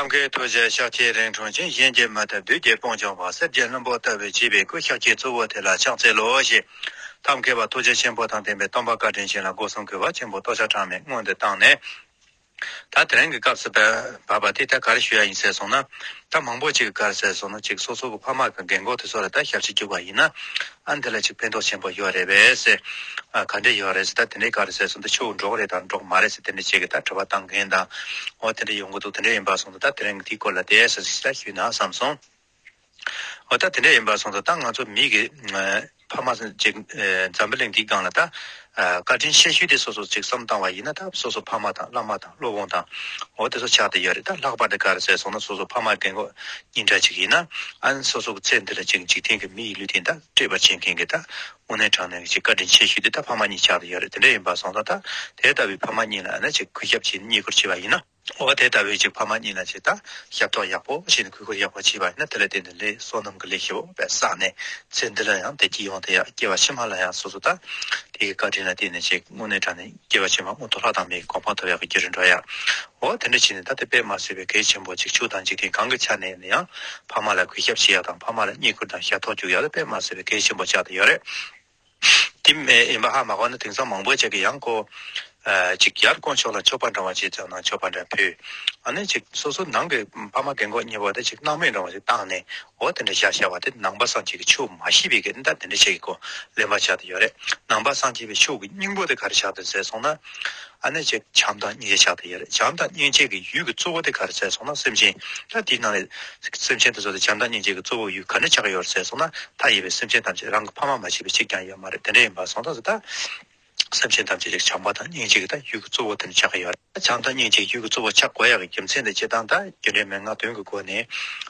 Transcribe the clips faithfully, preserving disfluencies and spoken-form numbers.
ཀུན་དགའི་ཐུགས་རྗེ་ཤཱཀྱའི་རིང་འཁྲུངས་ཤིང་། གཞན་གྱིས་མི་ཐུབ་བདུད་ཀྱི་དཔུང་འཇོམས་པ། གསེར་གྱི་ལྷུན་པོ་ལྟ་བུའི་བྱིས་པའི་སྐུ། ཤཱཀྱའི་གཙོ་བོ་དེ་ལ་ཕྱག་འཚལ་ལོ་ཞེས་ཐབས་མཁས་པ་ཐུགས་རྗེ་ཆེན་པོ་དང་ལྡན་པའི་སྟོན་པ་བཀའ་དྲིན་ཅན་ལ་སྒོ་གསུམ་གུས་པ་ཆེན་པོས་བསྟོད་ཕྱག་གྲངས་མེད་སྔོན་དུ་བཏང་ནས། ད་དེ་རིང་གི་སྐབས་སུ་བབས་པ་དེ་ད་ག་རེ་ཞུ་ཡ་ཡིན་ཟེར་སོང་ན། ད་མང་པོ་ཅིག་གིས་ག་རེ་ཟེར་སོང་ན། ཅིག་སོ་སོ་གི་ཕ་མ་གི་རྒན་གོག་དེ་ཚོ་ལ་ད་ཞབས་ཕྱི་བཅུག་པ་ཡིན་ན། ཨ་ནི་དེ་ལ་ཅིག་ཕན་ཐོགས་ཆེན་པོ་ཡོད་རེད་པས་ཟེར། ཨ་ག་འདྲ་ཡོད་རེད་ཟེར། ད་དེ་འདྲའི་ག་རེ་ཟེར་སོང་། ད་ཆོས་འགྲོ་གི་རེད་དང་འགྲོ་གི་མ་རེད་ཟེར། དེ་འདྲ་བྱེད་ཀྱི་ད་དྲི་བ་བཏང་མཁན་དང་། འོ་དེ་འདྲ་ཡོང་གི་འདུག་དེ་འདྲ་ཡིན་པ་སོང་ཙང་ད་དེ་རིང་གི་དེའི་སྐོར་ལ་བསྡད་ཟེར་ཟེར་ཞུས་ན་བསམ་སོང་། འོ་ད་དེ་འདྲ་ཡིན་པ་སོང་ཙང་ད་ང་ཚོ་མི་གི་ཨ་ཕ་མ་ཅིག་ཨ་འཛམ་བུ་གླིང་འདིའི་སྒང་ལ་ད་ཨ་བཀའ་དྲིན་ཆེ་ཤོས་དེ་སོ་སོ་ཅིག་བསམ་བཏང་བ་ཡིན་ན། ད་སོ་སོ་ཕ་མ་དང་བླ་མ་དང་སློབ་དཔོན་དང་འོ་དེ་ཚོ་ཆགས་བསྡད་ཡོད་རེད། ད་ལྷག་པར་དུ་ག་རེ་ཟེར་སོང་ན། སོ་སོ་ཕ་མ་རྒན་གོག་གཉིས་འདྲ་ཅིག་ཡིན་ན། ཨ་ནི་སོ་སོ་གི་ཚེ་འདི་ལ་ཅིག་འཇིག་རྟེན་གྱི་མི་ཡི་ལུས་རྟེན་ད་སྤྲད་པར་བྱེད་མཁན་གྱི་ད་དངོས་གནས་དྲང་གནས་ཀྱི་ཅིག་བཀའ་དྲིན་ཆེ་ཤོས་དེ་ད་ཕ་མ་གཉིས་ཆགས་བསྡད་ཡོད་རེད། དེ་འདྲ་ཡིན་པ་སོང་ཙང་ད་དེ་ལྟ་བུའི་ཕ་མ་གཉིས་ལ་ཨ་ནི་ཅིག་གུས་ཞབས་བྱེད། བསྙེན་བཀུར་བྱས་པ་ཡིན་ན། འོ་དེ་ལྟ་བུའི་ཅིག་ཕ་མ་གཉིས་ལ་ཅིག་ད་ཞབས་ཏོག་ཡག་པོ་བྱས་ནས་གུས་བཀུར་ཡག་པོ་བྱས་པ་ཡིན་ན། དེ་ལ་བརྟེན་ནས་ལས་བསོད་ནམས་ཀྱི་ལས་ཞེ་པོ་དཔེ་བསགས་ནས། ཚེ་འདི་ལ་ཡང་བདེ་སྐྱིད་ཡོང་བསྡད་ཡ། སྐྱེ་བ་ཕྱི་མ་ལ་ཡང་སོ་སོ་ད་དེ་གི་བཀའ་དྲིན་ལ་བརྟེན་ནས་ཅིག་དངོས་གནས་དྲང་གནས་སྐྱེ་བ་ཕྱི་མ་མངོན་མཐོ་ལྷ་དང་མིའི་གོ་འཕང་ཐོབ་ཡག་གི་རྒྱུ་རུ་འགྲོ་ཡ། འོ་དེ་འདྲ་བྱས་ནས་ད་དེ་དཔེ་མ་སྲིད་པའི་གལ་ཆེན་པོ་ཅིག་ཆོས་དང་འཇིག་རྟེན་གང་གི་ཆ་ནས་ཡིན་ན་ཡང་ཕ་མ་ལ་གུས་ཞབས་བྱེད་ཡ་དང་། ཕ་མ་ལ་བསྙེན་བཀུར་དང་ཞབས་ཏོག་བཅུག་ཡ་ལ་དཔེ་མ་སྲིད་པའི་གལ་ཆེན་པོ་ཆགས་བསྡད་ཡོད་རེད། དེ་མེད་ཡིན་པ་ཧ་མ་གོ་ན། དེང་སང་མང་པོ་ཅིག་གིས་ཡང་ཁོ་ཨ་ཅིག་ཡར་དཀོན་མཆོག་ལ་མཆོད་པ་འདྲ་བ་ཅིག་བརྩམས་ན་མཆོད་པ་འདྲ་ཕུལ། ཨ་ནི་ཅིག་སོ་སོ་ནང་གི་ཕ་མ་རྒན་གོག་གཉིས་པོ་དེ་ཅིག་སྣང་མེད་འདྲ་བ་ཅིག་བཏང་ནས། འོ་དེ་འདྲ་བཞག་བཞག་པ་དེ་ནང་པ་སངས་རྒྱས་ཀྱི་ཆོས་མ་ཤེས་པའི་གི་ད་དེ་འདྲ་ཅིག་གི་ཁོ་གླེན་པ་ཆགས་བསྡད་ཡོད་རེད། ནང་པ་སངས་རྒྱས་པའི་ཆོས་ཀྱི་སྙིང་པོ་དེ་ག་རེ་ཆགས་བསྡད་ཟེར་སོང་ན། ཨ་ནི་ཅིག་བྱམས་དང་སྙིང་རྗེ་ཆགས་བསྡད་ཡོད་རེད། བྱམས་དང་སྙིང་རྗེ་གི་ཡུལ་གྱི་གཙོ་བོ་དེ་ག་རེ་ཟེར་སོང་ན། སེམས་ཅན་ད་དེའི་ནང་ནས་སེམས་ཅན་དེ་ཚོ་དེ་བྱམས་དང་སྙིང་རྗེ་གི་གཙོ་བོ་ཡུལ་ག་ནས་ཆགས་ཡོད་རེད་ཟེར་སོང་ན། མཐའ་ཡས་པའི་སེམས་ཅན་ཐམས་ཅད། རང་གི་ཕ་མ་མ་གཅིག་པའི་གཅིག་ཀྱང་ཡོད་མ་རེད། དེ་འདྲ་ཡིན་པ་སོང་ཙང་ད་སེམས་ཅན་ཐམས་ཅད་ཅིག་བྱམས་པ་དང་སྙིང་རྗེ་གི་ད་ཡུལ་གྱི་གཙོ་བོ་དེ་ནས་ཆགས་ཀྱི་ཡོད་རེད། བྱམས་དང་སྙིང་རྗེ་ཡུལ་གྱི་གཙོ་བོ་ཆགས་དགོས་ཡག་གི་རྒྱུ་མཚན་དེ་སྤྱིར་བཏང་ད་རྒྱུ་འབྲས་མན་ངག་བདུན་གྱི་སྒོ་ནས་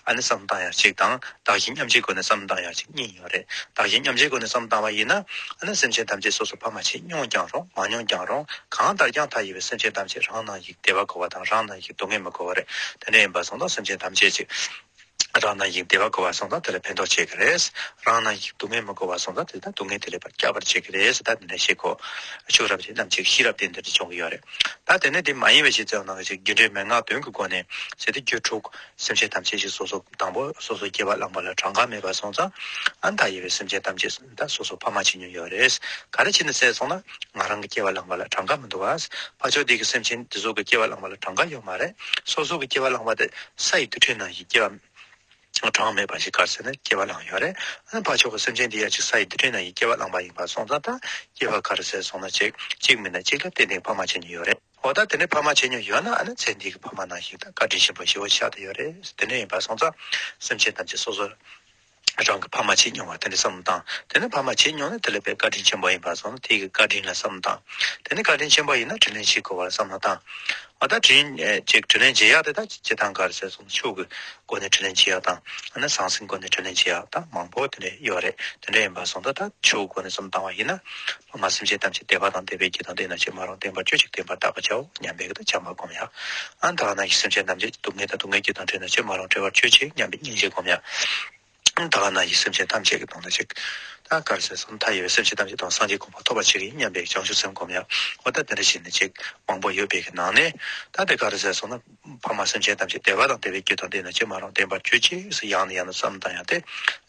ཨ་ནི་བསམ་བཏང་ཡག་གཅིག་དང་། བདག་གཞན་མཉམ་བརྗེའི་སྒོ་ནས་བསམ་བཏང་ཡག་གཅིག་གཉིས་ཡོད་རེད། བདག་གཞན་མཉམ་བརྗེའི་སྒོ་ནས་བསམ་བཏང་བ་ཡིན་ན། ཨ་ནི་སེམས་ཅན་ཐམས་ཅད་སོ་སོ་ཕ་མ་ཆེ་མྱོང་ཀྱང་རུང་མ་མྱོང་ཀྱང་རུང་། གང་ལྟར་ཀྱང་མཐའ་ཡས་པའི་སེམས་ཅན་ཐམས་ཅད་རང་ནང་བཞིན་བདེ་བ་དགོས་པ་དང་། རང་ནང་བཞིན་སྡུག་བསྔལ་མི་དགོས་པ་རེད། དེ་འདྲ་ཡིན་པ་སོང་ཙང་སེམས་ཅན་ཐམས་ཅད་ཅིག་རང་ནང་བཞིན་བདེ་བ་དགོས་པ་སོང་ཙང་དེ་ལ་ཕན་ཐོགས་བྱེད་ཀྱི་རེད། རང་ནང་བཞིན་སྡུག་བསྔལ་མི་དགོས་པ་སོང་ཙང་དེ་ལ་སྡུག་བསྔལ་དེ་ལས་ཕར་བསྐྱབ་པར་བྱེད་ཀྱི་རེད་ཟེར། ད་དེ་འདྲ་ཞིག་གོ། ཆོས་རབ་ཀྱི་རྣམ་བཅད་ཤེས་རབ་སྟེང་དེ་འདྲ་བྱུང་གི་ཡོད་རེད། ད་དེ་ནས་དེ་མ་ཡིན་པའི་ཕྱིར་ཙམ་ནང་གི་ཅིག་རྒྱུ་འབྲས་མན་ངག་བདུན་གྱི་སྒོ་ནས་ཟེར་ཏེ། རྒྱུ་དྲུག་སེམས་ཅན་ཐམས་ཅད་ཅིག་སོ་སོ་དང་པོ་སོ་སོའི་སྐྱེ་བ་བླངས་པ་ལ་གྲངས་ཀ་མེད་པ་སོང་ཙང་། ཨ་ནི་མཐའ་ཡས་པའི་སེམས་ཅན་ཐམས་ཅད་ད་སོ་སོ་ཕ་མ་བྱེད་མྱོང་ཡོད་རེད། ག་རེ་བྱས་ནས་ཟེར་སོང་ན། ང་རང་གི་སྐྱེ་བ་བླངས་པ་ལ་གྲངས་ཀ་མི་འདུག་བ། ཕར་ཕྱོགས་འདི་གི་སེམས་ཅན་འདི་ཚོ་གི་སྐྱེ་བ་བླངས་པ་ལ་གྲངས་ཀ་ཡོད་མ་རེད། སོ་སོ་གི་སྐྱེ་བ་བླངས་པ་དེ་ས་ཡི་རྡུལ་ཕྲན་ནང་བཞིན་སྐྱེ་བ་གྲངས་མེད་པ་ཞིག་ག་རེ་ཟེར་ན་སྐྱེ་བ་བླངས་ཡོད་རེད། ཨ་ནི་ཕར་ཕྱོགས་ཀྱི་སེམས་ཅན་འདི་ཡང་ཅིག་ས་ཡི་རྡུལ་ཕྲན་ནང་བཞིན་སྐྱེ་བ་བླངས་པ་ཡིན་པ་སོང་ཙང་། ད་སྐྱེ་བ་ག་རེ་ཟེར་སོང་ན་ཅིག་གཅིག་མིན་ན་གཅིག་ལ་ཏན་ཏན་ཕ་མ་བྱེད་མྱོང་ཡོད་རེད། འོ་ད་དེ་ནས་ཕ་མ་བྱེད་མྱོང་ཡོད་ན། ཨ་ནི་ཚེ་འདི་གི་ཕ་མ་ནང་བཞིན་ད་བཀའ་དྲིན་ཆེན་པོ་ཞེ་པོ་ཆགས་བསྡད་ཡོད་རེད། དེ་འདྲ་ཡིན་པ་སོང་ཙང་སེམས་ཅན་ཐམས་ཅད་སོ་སོ་རང་གི་ཕ་མ་བྱེད་མྱོང་བ་དེ་འདྲ་བསམ་བློ་བཏང་། དེ་ནས་ཕ་མ་བྱེད་མྱོང་ན་དེ་ལ་དཔེ་བཀའ་དྲིན་ཆེན་པོ་ཡིན་པ་སོང་ན་དེ་གི་བཀའ་དྲིན་ལ་བསམ་བློ་བཏང་། དེ་ནས་བཀའ་དྲིན་ཆེན་པོ་ཡིན་ན་དྲིན་ལན་འཇལ་དགོས་པ་ལ་བསམ་བློ་བཏང་། འོ་ད་དྲིན་ཅིག་དྲིན་ལན་འཇལ་ཡག་དེ་ད་སྤྱིར་བཏང་ག་རེ་ཟེར་སོང་ན། ཆོས་ཀྱི་སྒོ་ནས་དྲིན་ལན་འཇལ་ཡག་དང་། ཨ་ནི་ཟང་ཟིང་སྒོ་ནས་དྲིན་ལན་འཇལ་ཡག་དང་མང་པོ་དེ་འདྲ་ཡོད་རེད། དེ་འདྲ་ཡིན་པ་སོང་ཙང་ད་ཆོས་ཀྱི་སྒོ་ནས་བསམ་བློ་བཏང་བ་ཡིན་ན། ལྷག་མ་སེམས་ཅན་ཐམས་ཅད་བདེ་བ་དང་བདེ་བའི་རྒྱུ་དང་། བདེ་ན་ཆོས་མ་རུངས་བསྟན་པར་གྱུར་ཅིག་བསྟན་པ་དག་པར་བྱའོ་སྙམ་པའི་གི་ད་བྱམས་པ་སྒོམ་ཡག་ཨ་ནི་ད་ག་ནང་བཞིན་སེམས་ཅན་ཐམས་ཅད་སྡུག་བསྔལ་དང་སྡུག་བསྔལ་རྒྱུ་དང་བྲལ་ན་ཆོས་མ་རུངས་བྲལ་བར་གྱུར་ཅིག་སྙམ་པའི་སྙིང་རྗེ་སྒོམ་ཡག་ད་ག་ནང་བཞིན་སེམས་ཅན་ཐམས་ཅད་ཀྱི་དོན་དུ་ཅིག་ད་ག་རེ་ཟེར་སོང་། མཐའ་ཡས་པའི་སེམས་ཅན་ཐམས་ཅད་དོན་སངས་རྒྱས་གོ་འཕང་ཐོབ་པར་བྱེད་ཀྱི་ཡིན་སྙམ་པའི་བྱང་ཆུབ་སེམས་སྒོམ་ཡག་འོ་ད་དེ་འདྲ་བྱས་ནས་ཅིག་མང་པོ་ཡོད་པའི་གི་ནང་ནས། ད་དེ་ག་རེ་ཟེར་སོང་ན། ཕ་མ་སེམས་ཅན་ཐམས་ཅད་བདེ་བ་དང་བདེ་བའི་རྒྱུ་དང་། བདེ་ན་ཆོས་མ་རུངས་བསྟན་པར་གྱུར་ཅིག་ཟེར་ཡང་ནས་ཡང་དུ་བསམ་བཏང་ཡག་དེ་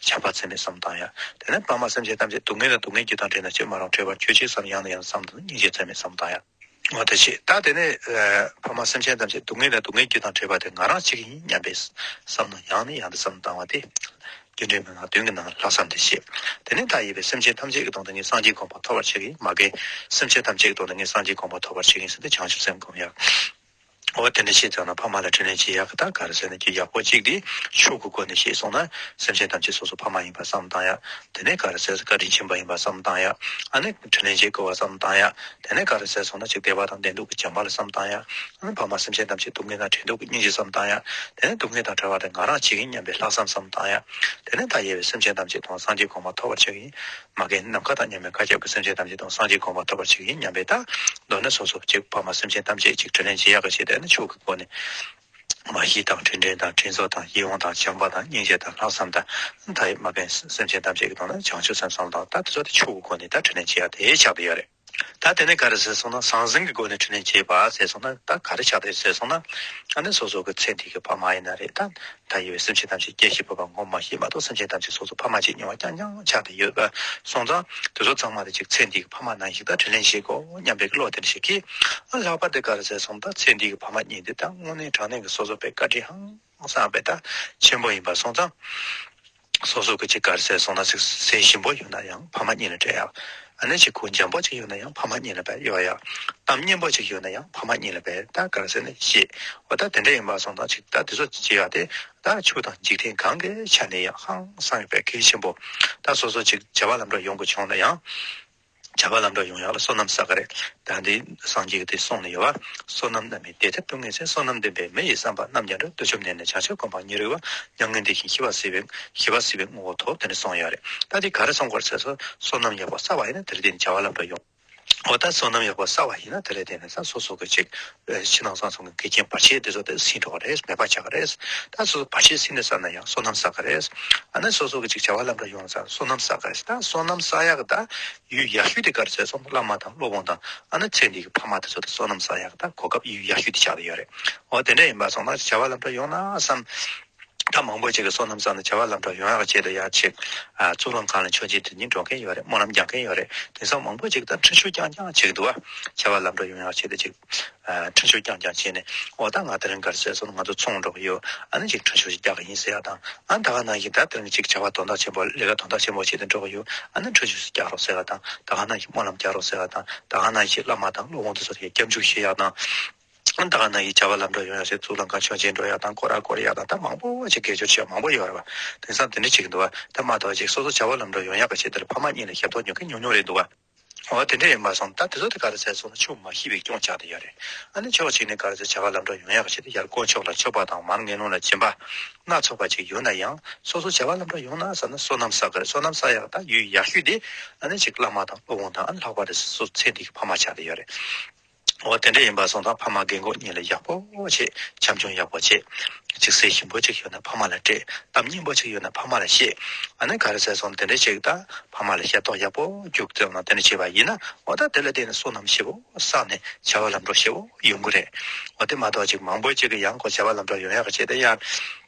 བྱམས་པ་ཚད་མེད་བསམ་བཏང་ཡག་དེ་ནས་ཕ་མ་སེམས་ཅན་ཐམས་ཅད་སྡུག་བསྔལ་དང་སྡུག་བསྔལ་རྒྱུ་དང་། བྲལ་ན་ཆོས་མ་རུངས་བྲལ་བར་གྱུར་ཅིག་བསམ་ཡང་ནས་ཡང་དུ་བསམ་བཏང་ནས་སྙིང་རྗེ་ཚད་མེད་བསམ་བཏང་ཡག་འོ་དེ་བྱས། ད་དེ་ནས་ཨ་ཕ་མ་སེམས་ཅན་ཐམས་ཅད་སྡུག་བསྔལ་དང་སྡུག་བསྔལ་རྒྱུ་དང་བྲལ་བ་དེ་ང་རང་གཅིག་ཡིན་སྙམ་པའི་བསམ་བློ་ཡང་ནས་ཡང་དུ་བསམ་བཏང་བ་དེ། རྒྱུ་འབྲས་མན་ངག་བདུན་གྱི་ནང་ལྷག་བསམ་དེ་བྱས། དེ་ནས་མཐའ་ཡས་པའི་སེམས་ཅན་ཐམས་ཅད་ཀྱི་དོན་དུ་ངས་སངས་རྒྱས་གོ་འཕང་ཐོབ་པར་བྱེད་ཀྱི་ཡིན། མ་རྒན་སེམས་ཅན་ཐམས་ཅད་ཀྱི་དོན་དུ་ངས་སངས་རྒྱས་གོ་འཕང་ཐོབ་པར་བྱེད་ཀྱི་ཡིན་ཟེར་ཏེ་བྱང་ཆུབ་སེམས་སྒོམ་ཡག་འོ་དེ་འདྲ་བྱས་ཙང་ན་ཕ་མ་ལ་དྲིན་ལན་འཇལ་ཡག་གི་ད་ག་རེ་ཟེར་ན། རྒྱུ་ཡག་པོ་གཅིག་དེ་ཆོས་ཀྱི་སྒོ་ནས་བཤད་སོང་ན་སེམས་ཅན་ཐམས་ཅད་སོ་སོ་ཕ་མ་ཡིན་པ་བསམ་བཏང་ཡག་དེ་ནས་ག་རེ་ཟེར་ན་བཀའ་དྲིན་ཆེན་པོ་ཡིན་པ་བསམ་བཏང་ཡག་ཨ་ནི་དྲིན་ལན་འཇལ་དགོས་པ་བསམ་བཏང་ཡག་དེ་ནས་ག་རེ་ཟེར་སོང་ན་ཅིག་བདེ་བ་དང་བདེ་སྡུག་གི་བྱམས་པ་ལ་བསམ་བཏང་ཡག་ཨ་ནི་ཕ་མ་སེམས་ཅན་ཐམས་ཅད་སྡུག་བསྔལ་དང་བྲལ་འདོད་ཀྱི་སྙིང་རྗེ་བསམ་བཏང་ཡག་དེ་ནས་སྡུག་བསྔལ་དང་བྲལ་བ་དེ་ང་རང་གཅིག་ཡིན་སྙམ་པའི་ལྷག་བསམ་བསམ་བཏང་ཡག་དེ་ནས་མཐའ་ཡས་པའི་སེམས་ཅན་ཐམས་ཅད་དོན་སངས་རྒྱས་གོ་འཕང་ཐོབ་པར་བྱེད་ཀྱི་ཡིན། མ་རྒན་ནམ་མཁའ་དང་མཉམ་པའི་མཁའ་ཁྱབ་ཀྱི་སེམས་ཅན་ཐམས་ཅད་དོན་སངས་རྒྱས་གོ་འཕང་ཐོབ་པར་བྱེད་ཀྱི་ཡིན་སྙམ་པའི་ད་མདོར་ན་སོ་སོ་གཅིག་ཕ་མ་སེམས་ཅན་ཐམས་ཅད་ཅིག་དྲིན་ལན་འཇལ་ཡག་གི་ཆེད་དུ་ཨ་ནི་ཆོས་ཀྱི་སྒོ་ནས། མ་གཞི་དང་དྲིན་དྲན་དང་དྲིན་གཟོ་དང་ཡིད་འོང་དང་བྱམས་པ་དང་སྙིང་རྗེ་དང་ལྷག་བསམ་དང་། མཐའ་ཡས་མ་རྒན་སེམས་ཅན་ཐམས་ཅད་ཀྱི་དོན་ལ་བྱང་ཆུབ་སེམས་བསམ་དང་། ད་དེ་ཚོ་དེ་ཆོས་ཀྱི་སྒོ་ནས་ད་དྲིན་ལན་འཇལ་ཡག་དེ་ཆགས་བསྡད་ཡོད་རེད། ད་ ད་དེ་ནས་ག་རེ་ཟེར་སོང་ན། ཟང་ཟིང་གི་སྒོ་ནས་དྲིན་ལན་འཇལ་བ་ཟེར་སོང་ན། ད་ག་རེ་ཆགས་བསྡད་ཟེར་སོང་ན། ཨ་ནི་སོ་སོ་གི་ཚེ་འདི་གི་ཕ་མ་ཡིན་ན་རེད། ད་ད་ཡོད་པའི་སེམས་ཅན་ཐམས་ཅད་སྐྱེ་ཤི་འཕོ་བ་ངོ་མ་ཤེས་མ་གཏོགས། སེམས་ཅན་ཐམས་ཅད་སོ་སོ་ཕ་མ་གཅིག་ཉེ་བ་རྐྱང་རྐྱང་ཆགས་བསྡད་ཡོད་པ་སོང་ཙང་། དེ་ཚོ་ཚང་མ་དེ་གཅིག་ཚེ་འདི་གི་ཕ་མ་ནང་བཞིན་ད་དྲིན་ལན་འཇལ་དགོས་སྙམ་པའི་བློ་དེ་འདྲ་ཞིག་གིས། ཨ་ལྷག་པར་དུ་ག་རེ་ཟེར་སོང་ན། ད་ཚེ་འདི་གི་ཕ་མ་གཉིས་འདི་ད་དངོས་གནས་དྲང་གནས་ཀྱི་སོ་སོ་དཔེ་བཀའ་དྲིན་ཧང་སང་བས་ད་ཆེན་པོ་ཡིན་པ་སོང་ཙང་། སོ་སོ་གི་ཅིག་ག་རེ་ཟེར་སོང་ན། ཅིག་ཟས་ཞིམ་པོ་ཡོད་ན་ཡང་ཕ་མ་གཉིས་ལ་སྤྲད་ཡག་ཨ་ནི་ཅིག་གོས་འཇམ་པོ་ཅིག་ཡོད་ན་ཡང་ཕ་མ་གཉིས་ལ་ཕར་གཡོག་ཡག་གཏམ་སྙན་པོ་ཅིག་ཡོད་ན་ཡང་ཕ་མ་གཉིས་ལ་ཕར་ད་ག་རེ་ཟེར་ན་བཤད། འོ་ད་དེ་འདྲ་ཡིན་པ་སོང་ཙང་། ཅིག་ད་དེ་ཚོ་བྱེད་ཡག་དེ་ད་ཆོས་དང་འཇིག་རྟེན་གང་གི་ཆ་ནས་ཡང་ཧང་སང་ཡོད་པའི་གལ་ཆེན་པོ། ད་སོ་སོ་ཅིག་བྱ་བ་ལམ་འགྲོ་ཡོང་དགོས་བྱུང་ན་ཡང་། བྱ་བ་ལམ་འགྲོ་ཡོང་ཡག་ལ་བསོད་ནམས་བསགས་ཀྱི་རེད། ད་འདི་སངས་རྒྱས་ཀྱིས་དེ་གསུངས་ནས་ཡོད་པ། བསོད་ནམས་རྣམས་ཀྱིས་བདེ་ཐབས་སྡུག་བསྔལ་སེལ། བསོད་ནམས་ལྡན་པས་མི་ཡི་བསམ་པ་རྣམས་ཀྱང་འགྲུབ། བདུད་འཇོམས་ནད་ནི་བྱང་ཆུབ་ཀུན་སྤངས། ཉེ་རིང་བ་མྱ་ངན་འདས་ཞི་ཞི་བར་བྱེད་པའི་ཞི་བར་བྱེད་པའི་ངོ་བོ་ཐོབ། དེ་འདྲ་གསུངས་ཡོད་རེད། ད་འདི་ག་རེ་གསུང་དགོས་ཟེར་སོང་། བསོད་ནམས་ཡག་པོ་བསགས་པ་ཡིན་ན་དེ་རིང་འདི་ནས་བྱ་བ་ལམ་འགྲོ་ཡོང་། འོ་ད་བསོད་ནམས་ཡག་པོ་བསགས་པ་ཡིན་ན་དེ་ལས་དེ་ནས་ད་སོ་སོ་གི་ཅིག་ཕྱི་ནང་གསང་གསུམ་གྱི་འགལ་རྐྱེན་བར་ཆད་དེ་ཚོ་དེ་ཟིན་འགྲོ་གི་རེད། མེད་པ་ཆགས་ཀྱི་རེད། ད་སོ་སོ་བར་ཆད་ཟིན་ནས་བསམ་ན་ཡང་བསོད་ནམས་བསགས་ཀྱི་རེད། ཨ་ནི་སོ་སོ་གི་ཅིག་བྱ་བ་ལམ་འགྲོ་ཡོང་ས་བསོད་ནམས་བསགས་ཀྱི་རེད། ད་བསོད་ནམས་བསགས་ཡག་གི་ད་ཡུལ་ཡག་ཤོས་དེ་ག་རེ་ཟེར་སོང་། བླ་མ་དང་སློབ་དཔོན་དང་། ཨ་ནི་ཚེ་འདི་གི་ཕ་མ་དེ་ཚོ་དེ་བསོད་ནམས་བསགས་ཡག་གི་ད་གོ་སྐབས་ཡུལ་ཡག་ཤོས་དེ་ཆགས་བསྡད་ཡོད་རེད། འོ་དེ་འདྲ་ཡིན་པ་སོང་ན་བྱ་བ་ལམ་འགྲོ་ཡོང་ན་བསམ། ད་མང་པོ་ཅིག་གིས་བསོད་ནམས་བསགས་ནས་བྱ་བ་ལམ་འགྲོ་ཡོང་ཡག་ཆེད་དུ་ཡར་ཅིག་ཨ་གཙུག་ལག་ཁང་ལ་མཆོད་མཇལ་དེ་ནི་འགྲོ་མཁན་ཡོད་རེད། སྨོན་ལམ་རྒྱག་མཁན་ཡོད་རེད། དེང་སང་མང་པོ་ཅིག་ད་འཁྲུན་ཆོད་རྐྱང་རྐྱང་བྱེད་ཀྱི་འདུག་བ། བྱ་བ་ལམ་འགྲོ་ཡོང་ཡག་ཆེད་དུ་ཅིག་ཨ་འཁྲུན་ཆོད་རྐྱང་རྐྱང་བྱས་ནས། འོ་ད་ང་དེ་རིང་ག་རེ་ཟེར་སོང་ན། ང་ཚོ་ཚོང་འགྲོ་གི་ཡོད། ཨ་ནི་ཅིག་འཁྲུན་ཆོད་ཅིག་རྒྱག་གི་ཡིན་ཟེར་ཡག་དང་། ཨ་ནི་ད་ག་ནང་བཞིན་ད་དེ་རིང་ཅིག་བྱ་བ་དོན་དག་ཆེན་པོ། ལས་ཀ་དོན་དག་ཆེན་པོ་བྱེད་དུ་འགྲོ་གི་ཡོད། ཨ་ནི་འཁྲུན་ཆོད་ཅིག་རྒྱག་རོགས་ཟེར་ཡག་དང་། ད་ག་ནང་བཞིན་སྨོན་ལམ་རྒྱག་རོགས་ཟེར་ཡག་དང་། ད་ག་ནང་བཞིན་བླ་མ་དང་སློབ་དཔོན་དེ་ཚོ་ལ་སྐྱབས་འཇུག་ཞུ་ཡག་དང་། ཨ་ནི་ད་ག་ནང་བཞིན་བྱ་བ་ལམ་འགྲོ་ཡོང་ཡག་ཆེད་གཙུག་ལག་ཁང་མཆོད་མཇལ་འགྲོ་ཡག་དང་། སྐོར་ར་སྐོར་ཡག་དང་། ད་མང་པོ་ཅིག་དགེ་སྦྱོར་བྱེད་ཡག་མང་པོ་ཡོད་རེད་བ། དེང་སང་དེ་འདྲ་བྱེད་ཀྱི་འདུག་བ། ད་མ་གཏོགས་ཅིག་སོ་སོ་བྱ་བ་ལམ་འགྲོ་ཡོང་ཡག་གི་ཆེད་དུ་ལ་ཕ་མ་གཉིས་ལ་ཞབས་ཏོག་ཉོ་མཁན་ཉུང་ཉུང་རེད་འདུག་བ། འོ་དེ་འདྲ་ཡིན་པ་སོང་ད་དེ་ཚོ་དེ་ག་རེ་ཟེར་སོང་ན་ཆོས་མ་ཤེས་པའི་སྐྱོན་ཆགས་བསྡད་ཡོད་རེད། ཨ་ནི་ཕྱོགས་གཅིག་ནས་ག་རེ་ཟེར། བྱ་བ་ལམ་འགྲོ་ཡོང་ཡག་གི་ཆེད་དུ་ཡར་དཀོན་མཆོག་ལ་མཆོད་པ་དང་མར་ངན་སློང་ལ་སྦྱིན་པ་སྣ་ཚོགས་པ་ཅིག་ཡོད་ན་ཡང་། སོ་སོ་བྱ་བ་ལམ་འགྲོ་ཡོང་ན་བསམ་ན་བསོད་ནམས་བསགས་གི་རེད། བསོད་ནམས་བསགས་ཡག་ད་ཡུལ་ཡག་ཤོས་དེ་ཨ་ནི་ཅིག་བླ་མ་དང་སློབ་དཔོན་དང་། ཨ་ནི་ལྷག་པར་དུ་སོ་སོ་ཚེ་འདི་གི་ཕ་མ་ཆགས་བསྡད་ཡོད་རེད། འོ་དེ་འདྲ་ཡིན་པ་སོང་ཙང་ཕ་མ་རྒན་གོག་གཉིས་ལ་ཡག་པོ་བྱེད། བྱམས་སྐྱོང་ཡག་པོ་བྱེད། ཅིག་ཟས་ཞིམ་པོ་ཅིག་ཡོད་ན་ཕ་མ་ལ་སྤྲད། གཏམ་སྙན་པོ་ཅིག་ཡོད་ན་ཕ་མ་ལ་བཤད། ཨ་ནི་ག་རེ་ཟེར་སོང་། དེ་འདྲ་ཅིག་ད་ཕ་མ་ལ་ཞབས་ཏོག་ཡག་པོ་རྒྱུགས་ཙམ་ན་དེ་འདྲ་བྱས་པ་ཡིན་ན། འོ་ད་དེ་ལ་བརྟེན་ནས་བསོད་ནམས་ཞེ་པོ་བསགས་ནས་བྱ་བ་ལམ་འགྲོ་ཞེ་པོ་ཡོང་གི་རེད། འོ་དེ་མ་གཏོགས་ཅིག་མང་པོ་ཅིག་གིས་ཡང་ཁོ་བྱ་བ་ལམ་འགྲོ་ཡོང་ཡག་གི་ཆེད་དུ་ཡང་།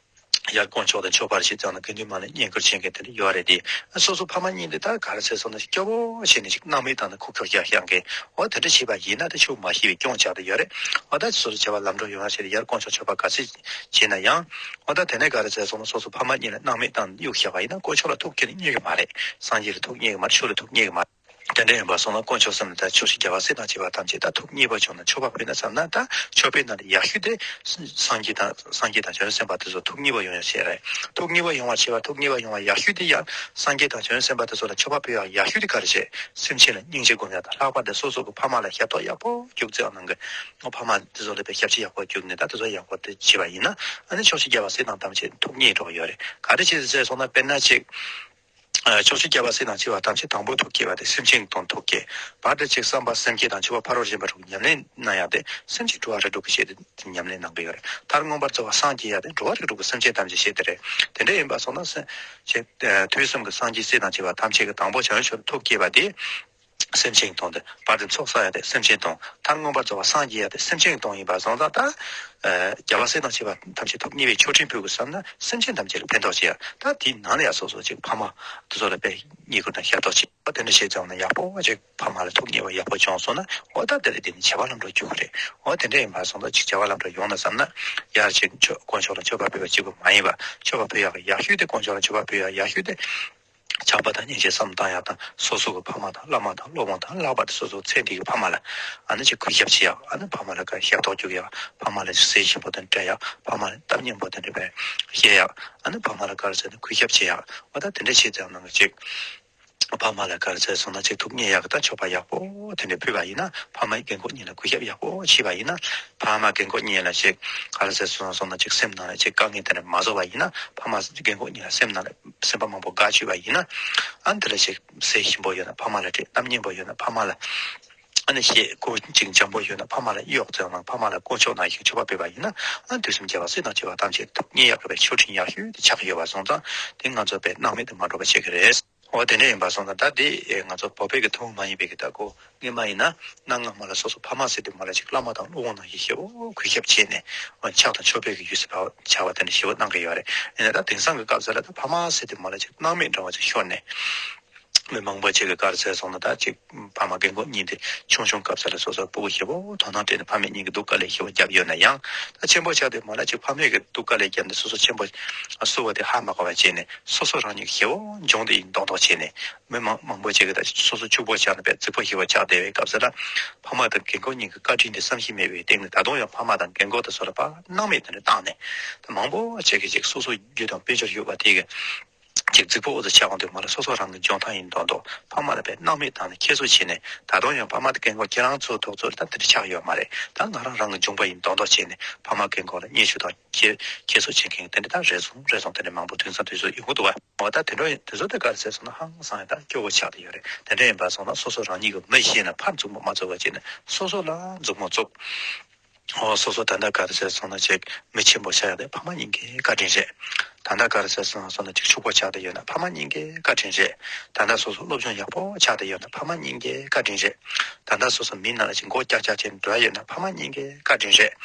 ཡར་དཀོན་མཆོག་དང་མཆོད་པར་བྱེད་ཙམ་ན་དགེ་འདུན་མང་ལ་བསྙེན་བཀུར་བྱེད་མཁན་དེ་འདྲ་ཡོད་རེད་དེ། སོ་སོ་ཕ་མ་གཉིས་འདི་ད་ག་རེ་ཟེར་སོང་ན་སྐྱོ་བོ་བྱས་ནས་ཅིག་སྣང་མེད་བཏང་ནས་ཁུག་ཀྱོག་རྒྱག་ཤག་མཁན། འོ་དེ་འདྲ་བྱས་པ་ཡིན་ན་དེ་ཆོས་མ་ཤེས་པའི་སྐྱོན་ཆགས་བསྡད་ཡོད་རེད། འོ་ད་སོ་སོ་བྱ་བ་ལམ་འགྲོ་ཡོང་ཡག་ཆེད་དུ་ཡར་དཀོན་མཆོག་མཆོད་པ་ག་ཚོད་བྱས་ན་ཡང་། འོ་ད་དེ་ནས་ག་རེ་ཟེར་སོང་ན་སོ་སོ་ཕ་མ་གཉིས་ལ་སྣང་མེད་བཏང་ནས་གཡུག་བཞག་པ་ཡིན་ན་དཀོན་མཆོག་ལ་ཐུགས་ཁྱོན་ནས་མཉེས་ཀྱི་མ་རེད། སངས་རྒྱས་ལ་ཐུགས་མཉེས་ཀྱི་མ་རེད། ཆོས་ལ་ཐུགས་མཉེས་ཀྱི་མ་རེད། དེ་འདྲ་ཡིན་པ་སོང་ན་དཀོན་མཆོག་གསུམ་ལ་ད་ཕྱོགས་བཞི་རྒྱལ་བ་སྲས་དང་བཅས་པ་ཐམས་ཅད་ད་ཐུགས་མཉེས་པ་བྱུང་ན་མཆོད་པ་ཕུལ་ན་བསམ་ན། ད་མཆོད་པའི་ནང་ནས་ཡག་ཤོས་དེ་སངས་རྒྱས་དང་། སངས་རྒྱས་དང་བྱང་ཆུབ་སེམས་དཔའ་དེ་ཚོ་ཐུགས་མཉེས་པ་ཡོང་ཡག་བྱེད་རེད། ཐུགས་མཉེས་པ་ཡོང་བ་བྱེད་པ། ཐུགས་མཉེས་པ་ཡོང་བ་ཡག་ཤོས་དེ་ཡང་སངས་རྒྱས་དང་བྱང་ཆུབ་སེམས་དཔའ་དེ་ཚོ་ལ་མཆོད་པ་ཕུལ་ཡག་ཡག་ཤོས་དེ་ག་རེ་བྱེད། སེམས་ཅན་ལ་སྙིང་རྗེ་སྒོམ་ཡག་དང་། ལྷག་པར་དུ་སོ་སོ་གི་ཕ་མ་ལ་ཞབས་ཏོག་ཡག་པོ་རྒྱུགས་ཙམ་གནང་གི། ཕ་མ་དེ་ཚོ་ལ་དཔེ་ཞབས་ཕྱི་ཡག་པོ་རྒྱུགས་ནས་ད་དེ་ཚོ་ཡག་པོ་དེ་བྱས་པ་ཡིན་ན། ཨ་ནི་ཕྱོགས་བཞི་རྒྱལ་བ་སྲས་དང་ཐམས་ཅད་ཐུགས་མཉེས་འགྲོ་གི་ཡོད་རེད། ག་རེ་བྱས་ཟེར་སོང་ན། དཔེར་ན་ཅིག་ཨ་ཕྱོགས་བཞི་རྒྱལ་བ་སྲས་དང་བཅས་པ་ཐམས་ཅད་དང་པོ་ཐུགས་བསྐྱེད་པ་དེ་སེམས་ཅན་གྱི་དོན་ཐུགས་བསྐྱེད། བར་དུ་ཅིག་བསམ་པ་སེམས་བསྐྱེད་དང་མཆོད་པ་ཕ་རོལ་ཕྱིན་པ་དྲུག་ཉམས་ལེན་གནང་ཡག་དེ་སེམས་ཅན་འགྲོ་བ་རིགས་དྲུག་གི་ཆེད་དུ་ཉམས་ལེན་གནང་གི་ཡོད་རེད། མཐར་མངོན་པར་རྫོགས་པར་སངས་རྒྱས་ཡག་དེ་འགྲོ་བ་རིགས་དྲུག་གི་སེམས་ཅན་ཐམས་ཅད་ཆེད་དུ་རེད། དེ་འདྲ་ཡིན་པ་སོང་ན་སེམས་ཅིག་ཨ་དུས་གསུམ་གྱི་སངས་རྒྱས་སྲས་དང་བཅས་པ་ཐམས་ཅད་ཀྱི་དང་པོ་བྱང་ཆུབ་ཐུགས་བསྐྱེད་པ་དེ་སེམས་ཅན་གྱི་དོན་དུ། བར་དུ་ཚོགས་བསགས་ཡག་དེ་སེམས་ཅན་གྱི་དོན། མཐར་མངོན་པར་རྫོགས་པར་སངས་རྒྱས་ཡག་དེ་སེམས་ཅན་གྱི་དོན་ཡིན་པ་སོང་ཙང་། ད་ཨ་རྒྱལ་བ་སྲས་དང་བཅས་པ་ཐམས་ཅད་ཐུགས་མཉེས་པའི་མཆོད་སྤྲིན་ཕུལ་དགོས་བསམ་ན་སེམས་ཅན་ཐམས་ཅད་ལ་ཕན་ཐོགས་བྱེད་ཡག་ད་དེའི་ནང་ལ་ཡང་སོ་སོ་ཅིག་ཕ་མ་དེ་ཚོ་ལ་དཔེ་བསྙེན་བཀུར་དང་ཞབས་ཏོག་བྱེད། ཨ་དེ་འདྲ་བྱས་ཙང་ན་ཡག་པོ་ཅིག་ཕ་མ་ལ་ཐུགས་མཉེས་པ་ཡག་པོ་བྱུང་སོང་ན། འོ་ད་དེ་ལ་བརྟེན་ནས་བྱ་བ་ལམ་འགྲོ་རྒྱུག་གི་རེད། འོ་དེ་འདྲ་ཡིན་པ་སོང་ཙང་ཅིག་བྱ་བ་ལམ་འགྲོ་ཡོང་ན་བསམ་ན། ཡར་ཅིག་མཆོད་དཀོན་མཆོག་ལ་མཆོད་པ་ཕུལ་བ་གཅིག་པུ་མ་ཡིན་པ། མཆོད་པ་ཕུལ་ཡག་གི་ཡག་ཤོས་དེ། དཀོན་མཆོག་ལ་མཆོད་པ་ཕུལ་ཡག་ཡག་ཤོས་དེ། བྱམས་པ་དང་སྙིང་རྗེ་བསམ་བཏང་ཡག་དང་། སོ་སོ་གི་ཕ་མ་དང་བླ་མ་དང་སློབ་དཔོན་དང་། ལྷག་པར་དུ་སོ་སོ་ཚེ་འདི་གི་ཕ་མ་ལ་ཨ་ནི་ཅིག་གུས་ཞབས་བྱེད་ཡག་ཨ་ནི་ཕ་མ་ལ་ག་ཞབས་ཏོག་རྒྱུག་ཡག་ཕ་མ་ལ་ཟས་ཞིམ་པོ་དང་སྤྲད་ཡག་ཕ་མ་ལ་གཏམ་སྙན་པོ་དང་འདྲ་བའི་བཤད་ཡག་ཨ་ནི་ཕ་མ་ལ་ག་རེ་ཟེར་ན་གུས་ཞབས་བྱེད་ཡག་འོ་ད་དེ་འདྲ་བྱེད་ཙམ་ན་ཅིག་ཕ་མ་ལ་ག་རེ་ཟེར་སོང་ན། ཅིག་ཐུགས་མཉེས་ཡག་གི་ད་མཆོད་པ་ཡག་པོ་དེ་འདྲ་ཕུལ་བ་ཡིན་ན། ཕ་མ་རྒན་གོག་གཉིས་ལ་གུས་ཞབས་ཡག་པོ་བྱས་པ་ཡིན་ན། ཕ་མ་རྒན་གོག་གཉིས་ལ་ཅིག་ག་རེ་ཟེར་སོང་སོང་ན། ཅིག་སེམས་ནང་ལ་ཅིག་དཀའ་ངལ་དེ་འདྲ་མ་བཟོ་བ་ཡིན་ན། ཕ་མ་རྒན་གོག་གཉིས་ལ་སེམས་ནང་ལ་སེམས་པ་མང་པོ་དགའ་བྱས་པ་ཡིན་ན། ཨ་ནི་དེ་ལ་ཅིག་ཟས་ཞིམ་པོ་ཡོད་ན་ཕ་མ་ལ་སྤྲད། གཏམ་སྙན་པོ་ཡོད་ན་ཕ་མ་ལ། ཨ་ནི་བཤད། གོས་ཅིག་འཇམ་པོ་ཡོད་ན་ཕ་མ་ལ་གཡོག་ཙམ་ན། ཕ་མ་ལ་དཀོན་མཆོག་ནང་བཞིན་མཆོད་པ་ཕུལ་བ་ཡིན་ན། ཨ་ནི་དུས་གསུམ་རྒྱལ་བ་སྲས་དང་བཅས་པ་ཐམས་ཅད་ཐུགས་མཉེས་ཡག་གི་བའི་མཆོད་སྤྲིན་ཡག་ཤོས་དེ་ཆགས་ཀྱི་ཡོད་པ་སོང་ཙང་། དེ་ང་ཚོ་དཔེ་སྣང་མེད་དུ་མ་འགྲོ་བ་བྱེད་ཀྱི་རེད། འོ་དེ་འདྲ་ཡིན་པ་སོང་ཙང་ད་དེ་ང་ཚོ་བོད་པའི་གི་ཐུན་མོང་མ་ཡིན་པའི་གི་ད་ཁོ་སྔོན་མ་ཡིན་ན་གནའ་སྔ་མ་ལ་སོ་སོ་ཕ་མ་ཟེར་དུས་མ་ལ་ཅིག་བླ་མ་དང་སློབ་དཔོན་ནང་བཞིན་ཞེ་པོ་གུས་ཞབས་བྱས་ནས་འོ་ཕྱག་དང་མཆོད་པའི་གི་ཡུལ་ཟེར་བ་ཆགས་པ་དེ་འདྲ་ཞེ་པོ་གནང་གི་ཡོད་རེད། ཡིན་ན་ད་དེང་སང་གི་སྐབས་སུ་ལ་ད་ཕ་མ་ཟེར་དུས་མ་ལ་ཅིག་སྣང་མེད་འདྲ་བ་ཅིག་ཤོར་ནས། མི་མང་པོ་ཅིག་གི་ག་རེ་ཟེར་སོང་ན་ད་ཅིག་ཕ་མ་རྒན་གོག་གཉིས་དེ་ཆུང་ཆུང་སྐབས་སུ་ལ་སོ་སོ་སྤུ་གུ་ཞེ་པོ་དོ་སྣང་སྤྲད་ནས་ཕ་མས་གཉིས་ཀྱི་སྡུག་དཀའ་ལས་ཞེ་པོ་བརྒྱབ་ཡོད་ན་ཡང་ད་ཆེན་པོ་ཆགས་དུས་མ་ལ་ཅིག་ཕ་མས་ཀྱི་སྡུག་དཀའ་ལས་བརྒྱབ་ནས་སོ་སོ་ཆེན་པོ་བསུ་བ་དེ་ཧ་མ་གོ་བ་བྱས་ནས་སོ་སོ་རང་ཉིད་ཞེ་པོ་འབྱུང་དེ་ཡིན་མདོག་མདོག་བྱས་ནས་མི་མང་མང་པོ་ཅིག་གི་ད་སོ་སོ་ཕྱུག་པོ་ཆགས་ནས་པས་རྫིག་པོ་ཞེ་པོ་ཆགས་བསྡད་པའི་སྐབས་སུ་ལ་ཕ་མ་དང་རྒན་གོག་གཉིས་ཀྱི་བཀའ་དྲིན་དེ་བསམ་ཤེས་མེད་པའི་སྟེང་ནས་ད་དུང་ཡང་ཕ་མ་དང་རྒན་གོག་དེ་ཚོ་ལ་ཕར་སྣང་མེད་དེ་འདྲ་བཏང་ནས་ད་མང་པོ་ཅིག་གིས་ཅིག་སོ་སོ་རྒྱུ་དང་དཔལ་འབྱོར་ཡོད་པ་དེ་གི་ཅིག་རྫིག་པོ་འུ་ཚོ་ཆགས་འོང་དུས་མ་ལ་སོ་སོ་རང་གི་འཇོན་ཐང་ཡིན་མདོག་མདོག་ཕ་མ་ལ་དཔེ་སྣང་མེད་བཏང་ནས་ཁྱད་གསོད་བྱས་ནས་ད་དུང་ཡང་ཕ་མ་དེ་རྒན་གོག་ཁྱེད་རང་ཚོ་ཐོག་ཚོ་ལ་ད་དེ་འདྲ་ཆགས་ཡོད་མ་རེད། ད་ང་རང་རང་གི་འཇོན་པ་ཡིན་མདོག་མདོག་བྱས་ནས་ཕ་མ་རྒན་གོག་ལ་བརྙས་བཅོས་དང་ཁྱད་ཁྱད་གསོད་བྱེད་མཁན་དེ་འདྲ་ད་རེ་ཟུང་རེ་ཟུང་དེ་འདྲ་མང་པོ་དུས་སང་དུས་སུ་ཡོང་གི་འདུག་བ། འོ་ད་དེ་འདྲ་ཡིན་དུས་ཚོད་དེ་ག་རེ་ཟེར་སོང་ན་ཧང་སང་ཡང་ད་སྐྱོ་བོ་ཆགས་བསྡད་ཡོད་རེད། དེ་འདྲ་ཡིན་པ་སོང་ན་སོ་སོ་རང་ཉིད་ཀྱི་མི་ཤེས་ན་ཕར་མཛུབ་མོ་མ་བཙུགས་པ་བྱས་ནས་སོ་སོ་ལ་མཛུབ་མོ་བཙུགས། ཨོ་སོ་སོ་ད་ལྟ་ག་རེ་ཟེར་སོང་ན་ཅིག་མི་ཆེན་པོ་ཆགས་ཡག་དེ་ཕ་མ་གཉིས་ཀའི་བཀའ་དྲིན་རེད། ད་ལྟ་ག་རེ་ཟེར་སོང་ན་ཅིག་ཕྱུག་པོ་ཆགས་བསྡད་ཡོད་ན་ཕ་མ་གཉིས་ཀའི་བཀའ་དྲིན་རེད། ད་ལྟ་སོ་སོ་སློབ་སྦྱོང་ཡག་པོ་ཆགས་བསྡད་ཡོད་ན་ཕ་མ་གཉིས་ཀའི་བཀའ་དྲིན་རེད། ད་ལྟ་སོ་སོ་མི་ནང་ལ་ཅིག་མགོ་བཀྱག་བཀྱག་བྱས་འགྲོ་ཡ་ཡོད་ན་ཕ་མ་གཉིས་ཀའི་བཀའ་དྲིན་རེད།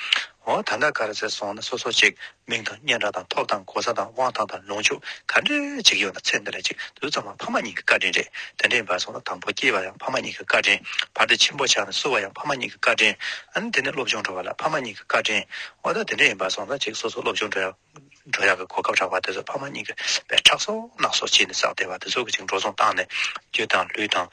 ཨོ་ད་ལྟ་ག་རེ་ཟེར་སོང་ན་སོ་སོ་ཅིག་མིང་དང་སྙན་གྲགས་དང་ཐོབ་ཐང་གོ་ས་དང་དབང་ཐང་དང་ལོངས་སྤྱོད་ག་འདྲ་ཅིག་ཡོད་ན་ཚེ་འདི་ལ་ཅིག་དུས་ཚང་མ་ཕ་མ་གཉིས་ཀྱི་བཀའ་དྲིན་རེད། དེ་འདྲ་ཡིན་པ་སོང་ན་དང་པོ་སྐྱེས་པ་ཡང་ཕ་མ་གཉིས་ཀྱི་བཀའ་དྲིན། བར་དུ་ཆེན་པོ་ཆགས་ནས་བསུ་བ་ཡང་ཕ་མ་གཉིས་ཀྱི་བཀའ་དྲིན། ཨ་ནི་དེ་ནས་སློབ་སྦྱོང་འགྲོ་བ་ལ་ཕ་མ་གཉིས་ཀྱི་བཀའ་དྲིན། འོ་ད་དེ་འདྲ་ཡིན་པ་སོང་ཙང་ཅིག་སོ་སོ་སློབ་སྦྱོང་འགྲོ་ཡག་འགྲོ་ཡག་གི་གོ་སྐབས་རག་པ་དེ་ཚོ་ཕ་མ་གཉིས་ཀྱི་པའི་ཁྲག་གསོག་ནག་གསོག་བྱས་ནས་བསགས་བསྡད་པ་དེ་ཚོ་གི་ཅིག་འགྲོ་སོང་བཏང་ནས་རྒྱུ་དང་ལུས་དང་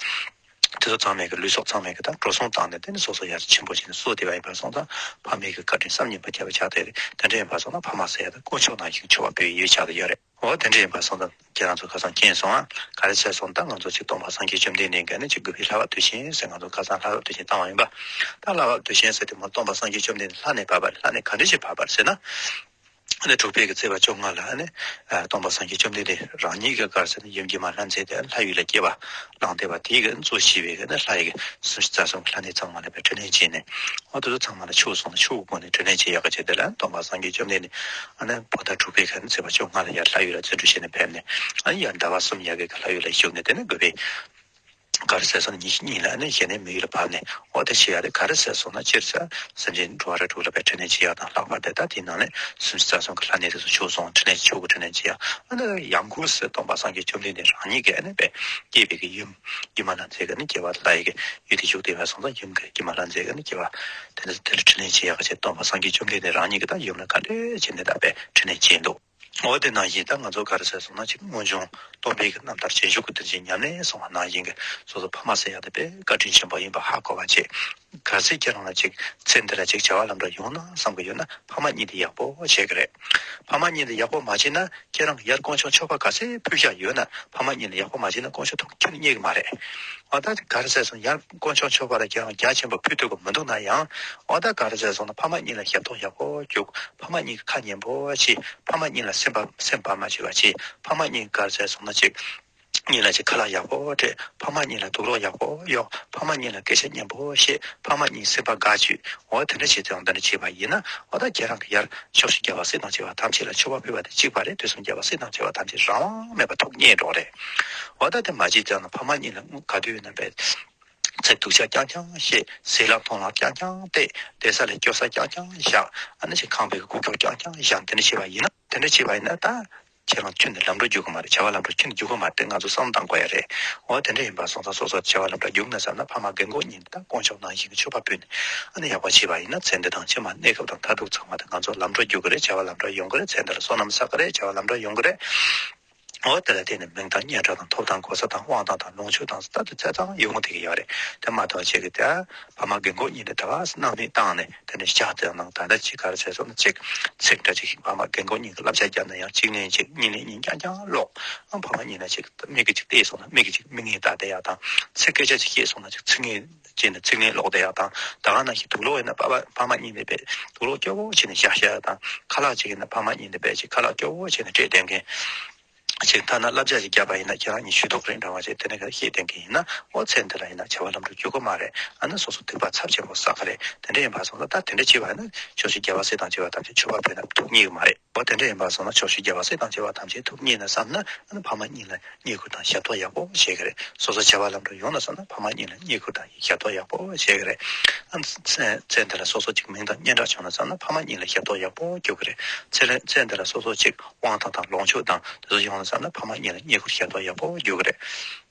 དེ་ཚོ་ཚང་མས་གི་ལུས་སྲོག་ཚང་མས་གི་ད་འགྲོ་སོང་བཏང་ནས་དེ་ནས་སོ་སོ་ཡར་ཆེན་པོ་བྱས་ནས་གསོ་བསྡད་པ་ཡིན་པ་སོང་ཙང་ཕ་མའི་གི་བཀའ་དྲིན་བསམ་གྱིས་མི་ཁྱབ་པ་ཆགས་བསྡད་རེད། དེ་འདྲ་ཡིན་པ་སོང་ན་ཕ་མ་ཟེར་ཡ་ད་དཀོན་མཆོག་ནང་བཞིན་མཆོད་པ་འབུལ་ཡུལ་ཆགས་བསྡད་ཡོད་རེད། འོ་དེ་འདྲ་ཡིན་པ་སོང་ཙང་ཁྱེད་རང་ཚོ་ཁ་སང་མཁྱེན་སོང་ཨ། ག་རེ་ཟེར་སོང་ད་ང་ཚོ་ཅིག་སྟོན་པ་སངས་རྒྱས་བཅོམ་ལྡན་འདས་ཀྱིས་ནི་ཅིག་གུས་པས་ལྷ་བབས་དུས་ཆེན་ཟེར་ང་ཚོ་ཁ་སང་ལྷ་བབས་དུས་ཆེན་བཏང་བ་ཡིན་པ། ད་ལྷ་བབས་དུས་ཆེན་ཟེར་དུས་མ་སྟོན་པ་སངས་རྒྱས་བཅོམ་ལྡན་འདས་ལྷ་ནས་བབས་པ་རེད། ལྷ་ནས་ག་འདྲ་ཞིག་བབས་པ་རེད་ཟེར་ན། ཨ་ནི་དྲུག་པའི་གི་ཚེས་པ་བཅོ་ལྔ་ལ་ཨ་ནི་སྟོན་པ་སངས་རྒྱས་བཅོམ་ལྡན་འདས་རང་ཉིད་ཀྱི་ག་རེ་ཟེར་ན་ཡུམ་སྐྱེས་མ་ལྷ་མཛེས་དེ་ལྷ་ཡུལ་ལ་སྐྱེས་པ་བླངས་བསྡད་པ་དེའི་གི་གཙོ་བྱས་པའི་གི་ནི་ལྷ་ཡི་གི་སུམ་ཅུ་རྩ་གསུམ་གྱི་ལྷ་སྣེ་ཚང་མ་ལ་དཔེ་འཕྲིན་ལས་བྱས་ནས། ཨོ་དེ་ཚོ་ཚང་མ་ལ་ཆོས་གསུངས་ནས་ཆོས་ཀྱི་སྒོ་ནས་འཕྲིན་ལས་བྱེད་ཡག་གི་ཆེད་དེ་ལ་སྟོན་པ་སངས་རྒྱས་བཅོམ་ལྡན་འདས་ཨ་ནི་བོད་ཟླ་དྲུག་པའི་ཁ་ནས་ཚེས་པ་བཅོ་ལྔ་ལ་ཡར་ལྷ་ཡུལ་ལ་བརྩོན་འགྲུས་བྱས་ནས་ཕེབས་ནས་ཨ་ནི་ཡར་ཟླ་བ་གསུམ་ཡར་གི་ལྷ་ཡུལ་ལ་བཞུགས་ནས་དེ་ནས་གུས་པས་ག་རེ་ཟེར་སོང་ན་ཉི་ཤུ་གཉིས་ལ་ཨ་ནི་གཞན་ནས་མི་ཡུལ་ལ་བབས་ནས་ཨོ་དེ་བྱེད་ཡག་དེ་ག་རེ་ཟེར་སོང་ན་སྤྱིར་ས་སེམས་ཅན་འགྲོ་བ་རིགས་དྲུག་ལ་དཔེ་འཕྲིན་ལས་བྱེད་ཡག་དང་ལྷག་པར་དེ་ལྟ་དེའི་ནང་ནས་སུམ་ཅུ་རྩ་གསུམ་གྱི་ལྷ་སྣེ་དེ་ཚོ་ཆོས་གསུངས་འཕྲིན་ལས་ཆོས་ཀྱི་འཕྲིན་ལས་བྱེད་ཡག་ཨ་ནི་ཡང་སྒོས་སུ་སྟོན་པ་སངས་རྒྱས་བཅོམ་ལྡན་འདས་རང་ཉིད་ཀྱིས་ཨ་ནི་དཔེ་སྐྱེས་པའི་གི་ཡུམ་སྐྱེས་མ་ལྷ་མཛེས་ཀྱི་ནི་སྐྱེ་བ་ལྷ་ཡི་གི་ཡུལ་དུ་བཞུགས་བསྡད་པ་སོང་ཙང་ཡུམ་གྱི་སྐྱེས་མ་ལྷ་མཛེས་ཀྱི་ནི་སྐྱེ་བ་དེ་ནི་དེ་ལ་འཕྲིན་ལས་བྱེད་ཡག་གི་ཆེད་སྟོན་པ་སངས་རྒྱས་བཅོམ་ལྡན་འདས་རང་ཉིད་ཀྱིས་ད་ཡུམ་ལ་ག་འདྲས་བྱས་ནས་ད་དཔེ་འཕྲིན་ལས་བྱས་འདུག་འོ་དེ་ནང་བཞིན་ད་ང་ཚོ་ག་རེ་ཟེར་སོང་ན་ཅིག་སྔོན་བྱུང་སྟོན་པའི་གི་རྣམ་ཐར་རྗེས་འཇུག་གི་དོན་ཆེན་ཉམས་ལེན་སོང་བ་ནང་བཞིན་གྱི་སོ་སོ་ཕ་མ་ཟེར་ཡག་དེ་དཔེ་བཀའ་དྲིན་ཆེན་པོ་ཡིན་པ་ཧ་གོ་བ་བྱེད། གལ་སྲིད་ཁྱེད་རང་ལ་ཅིག་ཚེ་འདི་ལ་ཅིག་བྱ་བ་ལམ་འགྲོ་ཡོང་ན་བསམ་གི་ཡོད་ན་ཕ་མ་གཉིས་དེ་ཡག་པོ་བྱེད་གི་རེད། ཕ་མ་གཉིས་དེ་ཡག་པོ་མ་བྱེད་ན་ཁྱེད་རང་ཡར་དཀོན་མཆོག་མཆོད་པ་ག་ཚད་ཕུལ་བཞག་ཡོད་ན་ཕ་མ་གཉིས་ལ་ཡག་པོ་མ་བྱེད་ན་དཀོན་མཆོག་ཐུགས་ཁྱོན་ནས་མཉེས་གི་མ་རེད། འོ་ད་ག་རེ་ཟེར་སོང་ཡར་དཀོན་མཆོག་མཆོད་པ་ལ་ཁྱེད་རང་རྒྱ་ཆེན་པོ་ཕུལ་ཐུབ་གི་མི་འདུག་ན་ཡང་འོ་ད་ག་རེ་ཟེར་སོང་ན་ཕ་མ་གཉིས་ལ་ཞབས་ཏོག་ཡག་པོ་རྒྱུགས། ཕ་མ་གཉིས་ཀྱི་ཁ་ཉན་པོ་བྱེད། ཕ་མ་གཉིས་ལ་སེམས་པ་སེམས་པ་མ་བྱེད་པ་བྱེད། ཕ་མ་གཉིས་ག་རེ་ཟེར་སོང་ན་ཅིག་གཉིས་ལ་ཅིག་ཁ་ལག་ཡག་པོ་སྤྲད། ཕ་མ་གཉིས་ལ་དུག་ལོག་ཡག་པོ་གཡོག་ཕ་མ་གཉིས་ལ་སྐད་ཆ་སྙན་པོ་བཤད། ཕ་མ་གཉིས་སེམས་པ་དགའ་བྱོས། འོ་དེ་འདྲ་བྱེད་དེ་འདི་འདྲ་བྱས་པ་ཡིན་ན་འོ་ད་ཁྱེད་རང་གི་ཡར་ཕྱོགས་བཞི་རྒྱལ་བ་སྲས་དང་བཅས་པ་ཐམས་ཅད་ལ་མཆོད་པ་ཕུལ་བ་དེ་གཅིག་པ་རེད། དུས་གསུམ་རྒྱལ་བ་སྲས་དང་བཅས་པ་ཐམས་ཅད་རང་དབང་མེད་པར་ཐུགས་མཉེས་འགྲོ་རེད། འོ་ད་དེ་མ་བྱེད་ཙང་ན་ཕ་མ་གཉིས་ལ་དངུལ་ག་དུས་ཡིན་ན་པས། ཚེ་སྡུག་ཅག་རྐྱང་རྐྱང་བཤད། ཟས་ལ་འཐུང་ལ་རྐྱང་རྐྱང་སྟེར། བསྡད་ས་ལ་སྐྱོ་ས་རྐྱང་རྐྱང་བཞག་ཨ་ནི་ཅིག་ཁང་པའི་སྒོ་ཁྱོག་རྐྱང་རྐྱང་བཞག་དེ་འདྲ་བྱས་པ་ཡིན་ན་དེ་འདྲ་བྱས་པ་ཡིན་ན་ད་ཁྱེད་རང་ཁྱོན་ནས་ལམ་འགྲོ་རྒྱུག་གི་མ་རེད། བྱ་བ་ལམ་འགྲོ་ཁྱོན་ནས་རྒྱུག་གི་མ་རེད། ང་ཚོ་བསམ་བཏང་དགོས་ཡ་རེད། འོ་དེ་འདྲ་ཡིན་པ་སོང་ཙང་སོ་སོ་བྱ་བ་ལམ་འགྲོ་རྒྱུག་ན་བསམ་ན་ཕ་མ་རྒན་གོག་གཉིས་ད་དཀོན་མཆོག་ནང་བཞིན་གྱི་མཆོད་པ་ཕུལ་ནས་ཨ་ནི་ཡག་པོ་བྱས་པ་ཡིན་ན་ཚེ་འདི་དང་ཕྱི་མ་གནས་སྐབས་དང་མཐར་ཐུག་ཚང་མ་དེ་ང་ཚོ་ལམ་འགྲོ་རྒྱུག་གི་རེད། བྱ་བ་ལམ་འགྲོ་ཡོང་གི་རེད། ཚེ་འདིར་བསོད་ནམས་བསགས་གི་རེད། བྱ་བ་ལམ་འགྲོ་ཡོང་གི་རེད། འོ་དེ་ལ་བརྟེན་ནས་མིང་དང་སྙན་གྲགས་དང་ཐོབ་ཐང་གོ་ས་དང་དབང་ཐང་དང་ལོངས་སྤྱོད་དང་ལྟ་དུ་ཚད་ཚང་ཡོང་བསྡད་ཀྱི་ཡོད་རེད། དེ་མ་གཏོགས་ཅིག་གི་དེ་ཕ་མ་རྒན་གོག་གཉིས་དེ་ད་ག་སྣང་མེད་བཏང་ནས་དེ་ནས་ཤག་དེ་ནང་ད་ལྟ་ཅིག་ག་རེ་བྱས་སོང་ན་ཅིག་ཚིག་འདྲ་ཅིག་ཕ་མ་རྒན་གོག་གཉིས་ཀྱི་བསླབ་བྱ་བརྒྱབ་ན་ཡང་གཅིག་ནས་གཅིག་གཉིས་ནས་གཉིས་རྐྱང་རྐྱང་ཀློག་ཨང་ཕ་མ་གཉིས་ལ་ཅིག་མིག་གིས་ཅིག་བལྟས་སོང་ན་མིག་གིས་ཅིག་མིག་ངན་བལྟ་བསྡད་ཡག་དང་ཚིག་སྐད་ཆ་ཅིག་བཤད་སོང་ན་ཅིག་ཚིག་ངན་བྱས་ནས་ཚིག་ངན་ཀློག་བསྡད་ཡག་དང་ད་ག་ནང་བཞིན་དུག་ལོག་ཡིན་ན་ཕ་མ་ཕ་མ་གཉིས་ནས་དཔེ་དུག་ལོག་སྐྱོ་བོ་བྱས་ནས་བཞག་བཞག་ཡག་དང་ཁ་ལག་ཅིག་ཡིན་ན་ཕ་མ་གཉིས་ནས་དཔེ་ཅིག་ཁ་ལག་སྐྱོ་བོ་བྱས་ནས་སྤྲད་བསྡད་མཁན། ཅིག་ཐ་ན་བསླབ་བྱ་ཞིག་བརྒྱབ་པ་ཡིན་ན་ཁྱེད་རང་གཉིས་ཞུ་གཏུག་རེད་འདྲ་བ་ཞིག་དེ་ནས་ག་རེ་བཤད་བསྡད་མཁན་ཡིན་ན་ཨོ་ཚེ་འདི་ལ་ཡིན་ན་བྱ་བ་ལམ་འགྲོ་རྒྱུག་གི་མ་རེད། ཨ་ནི་སོ་སོ་སྡིག་པ་ཚབས་ཆེན་པོ་བསགས་གི་རེད། དེ་འདྲ་ཡིན་པ་སོང་ཙང་ད་དེ་འདྲ་བྱས་པ་ཡིན་ན་ཕྱོགས་བཞི་རྒྱལ་བ་སྲས་དང་བཅས་པ་ཐམས་ཅད་མཆོད་པ་ཕུལ་ན་ཐུགས་མཉེས་གི་མ་རེད། འོ་དེ་འདྲ་ཡིན་པ་སོང་ན་ཕྱོགས་བཅུའི་རྒྱལ་བ་སྲས་དང་བཅས་པ་ཐམས་ཅད་ཐུགས་མཉེས་ན་བསམ་ན། ཨ་ནི་ཕ་མ་གཉིས་ལ་བསྙེན་བཀུར་དང་ཞབས་ཏོག་ཡག་པོ་བྱེད་ཀྱི་རེད། སོ་སོ་བྱ་བ་ལམ་འགྲོ་ཡོང་ན་བསམ་ན་ཕ་མ་གཉིས་ལ་བསྙེན་བཀུར་དང་ཞབས་ཏོག་ཡག་པོ་བྱེད་ཀྱི་རེད། ཨ་ནི་ཚེ་ཚེ་འདི་ལ་སོ་སོ་གཅིག་མིང་དང་སྙན་གྲགས་བྱུང་ན་བསམ་ན་ཕ་མ་གཉིས་ལ་ཞབས་ཏོག་ཡག་པོ་རྒྱག་གི་རེད། ཚེ་ལ་ཚེ་འདི་ལ་སོ་སོ་གཅིག་དབང་ཐང་དང་ལོངས་སྤྱོད་དང་དེ་ཚོ་ཡོང་ན་བསམ་ན་ཕ་མ་གཉིས་ལ་བསྙེན་བཀུར་ཞབས་ཏོག་ཡག་པོ་རྒྱག་གི་རེད།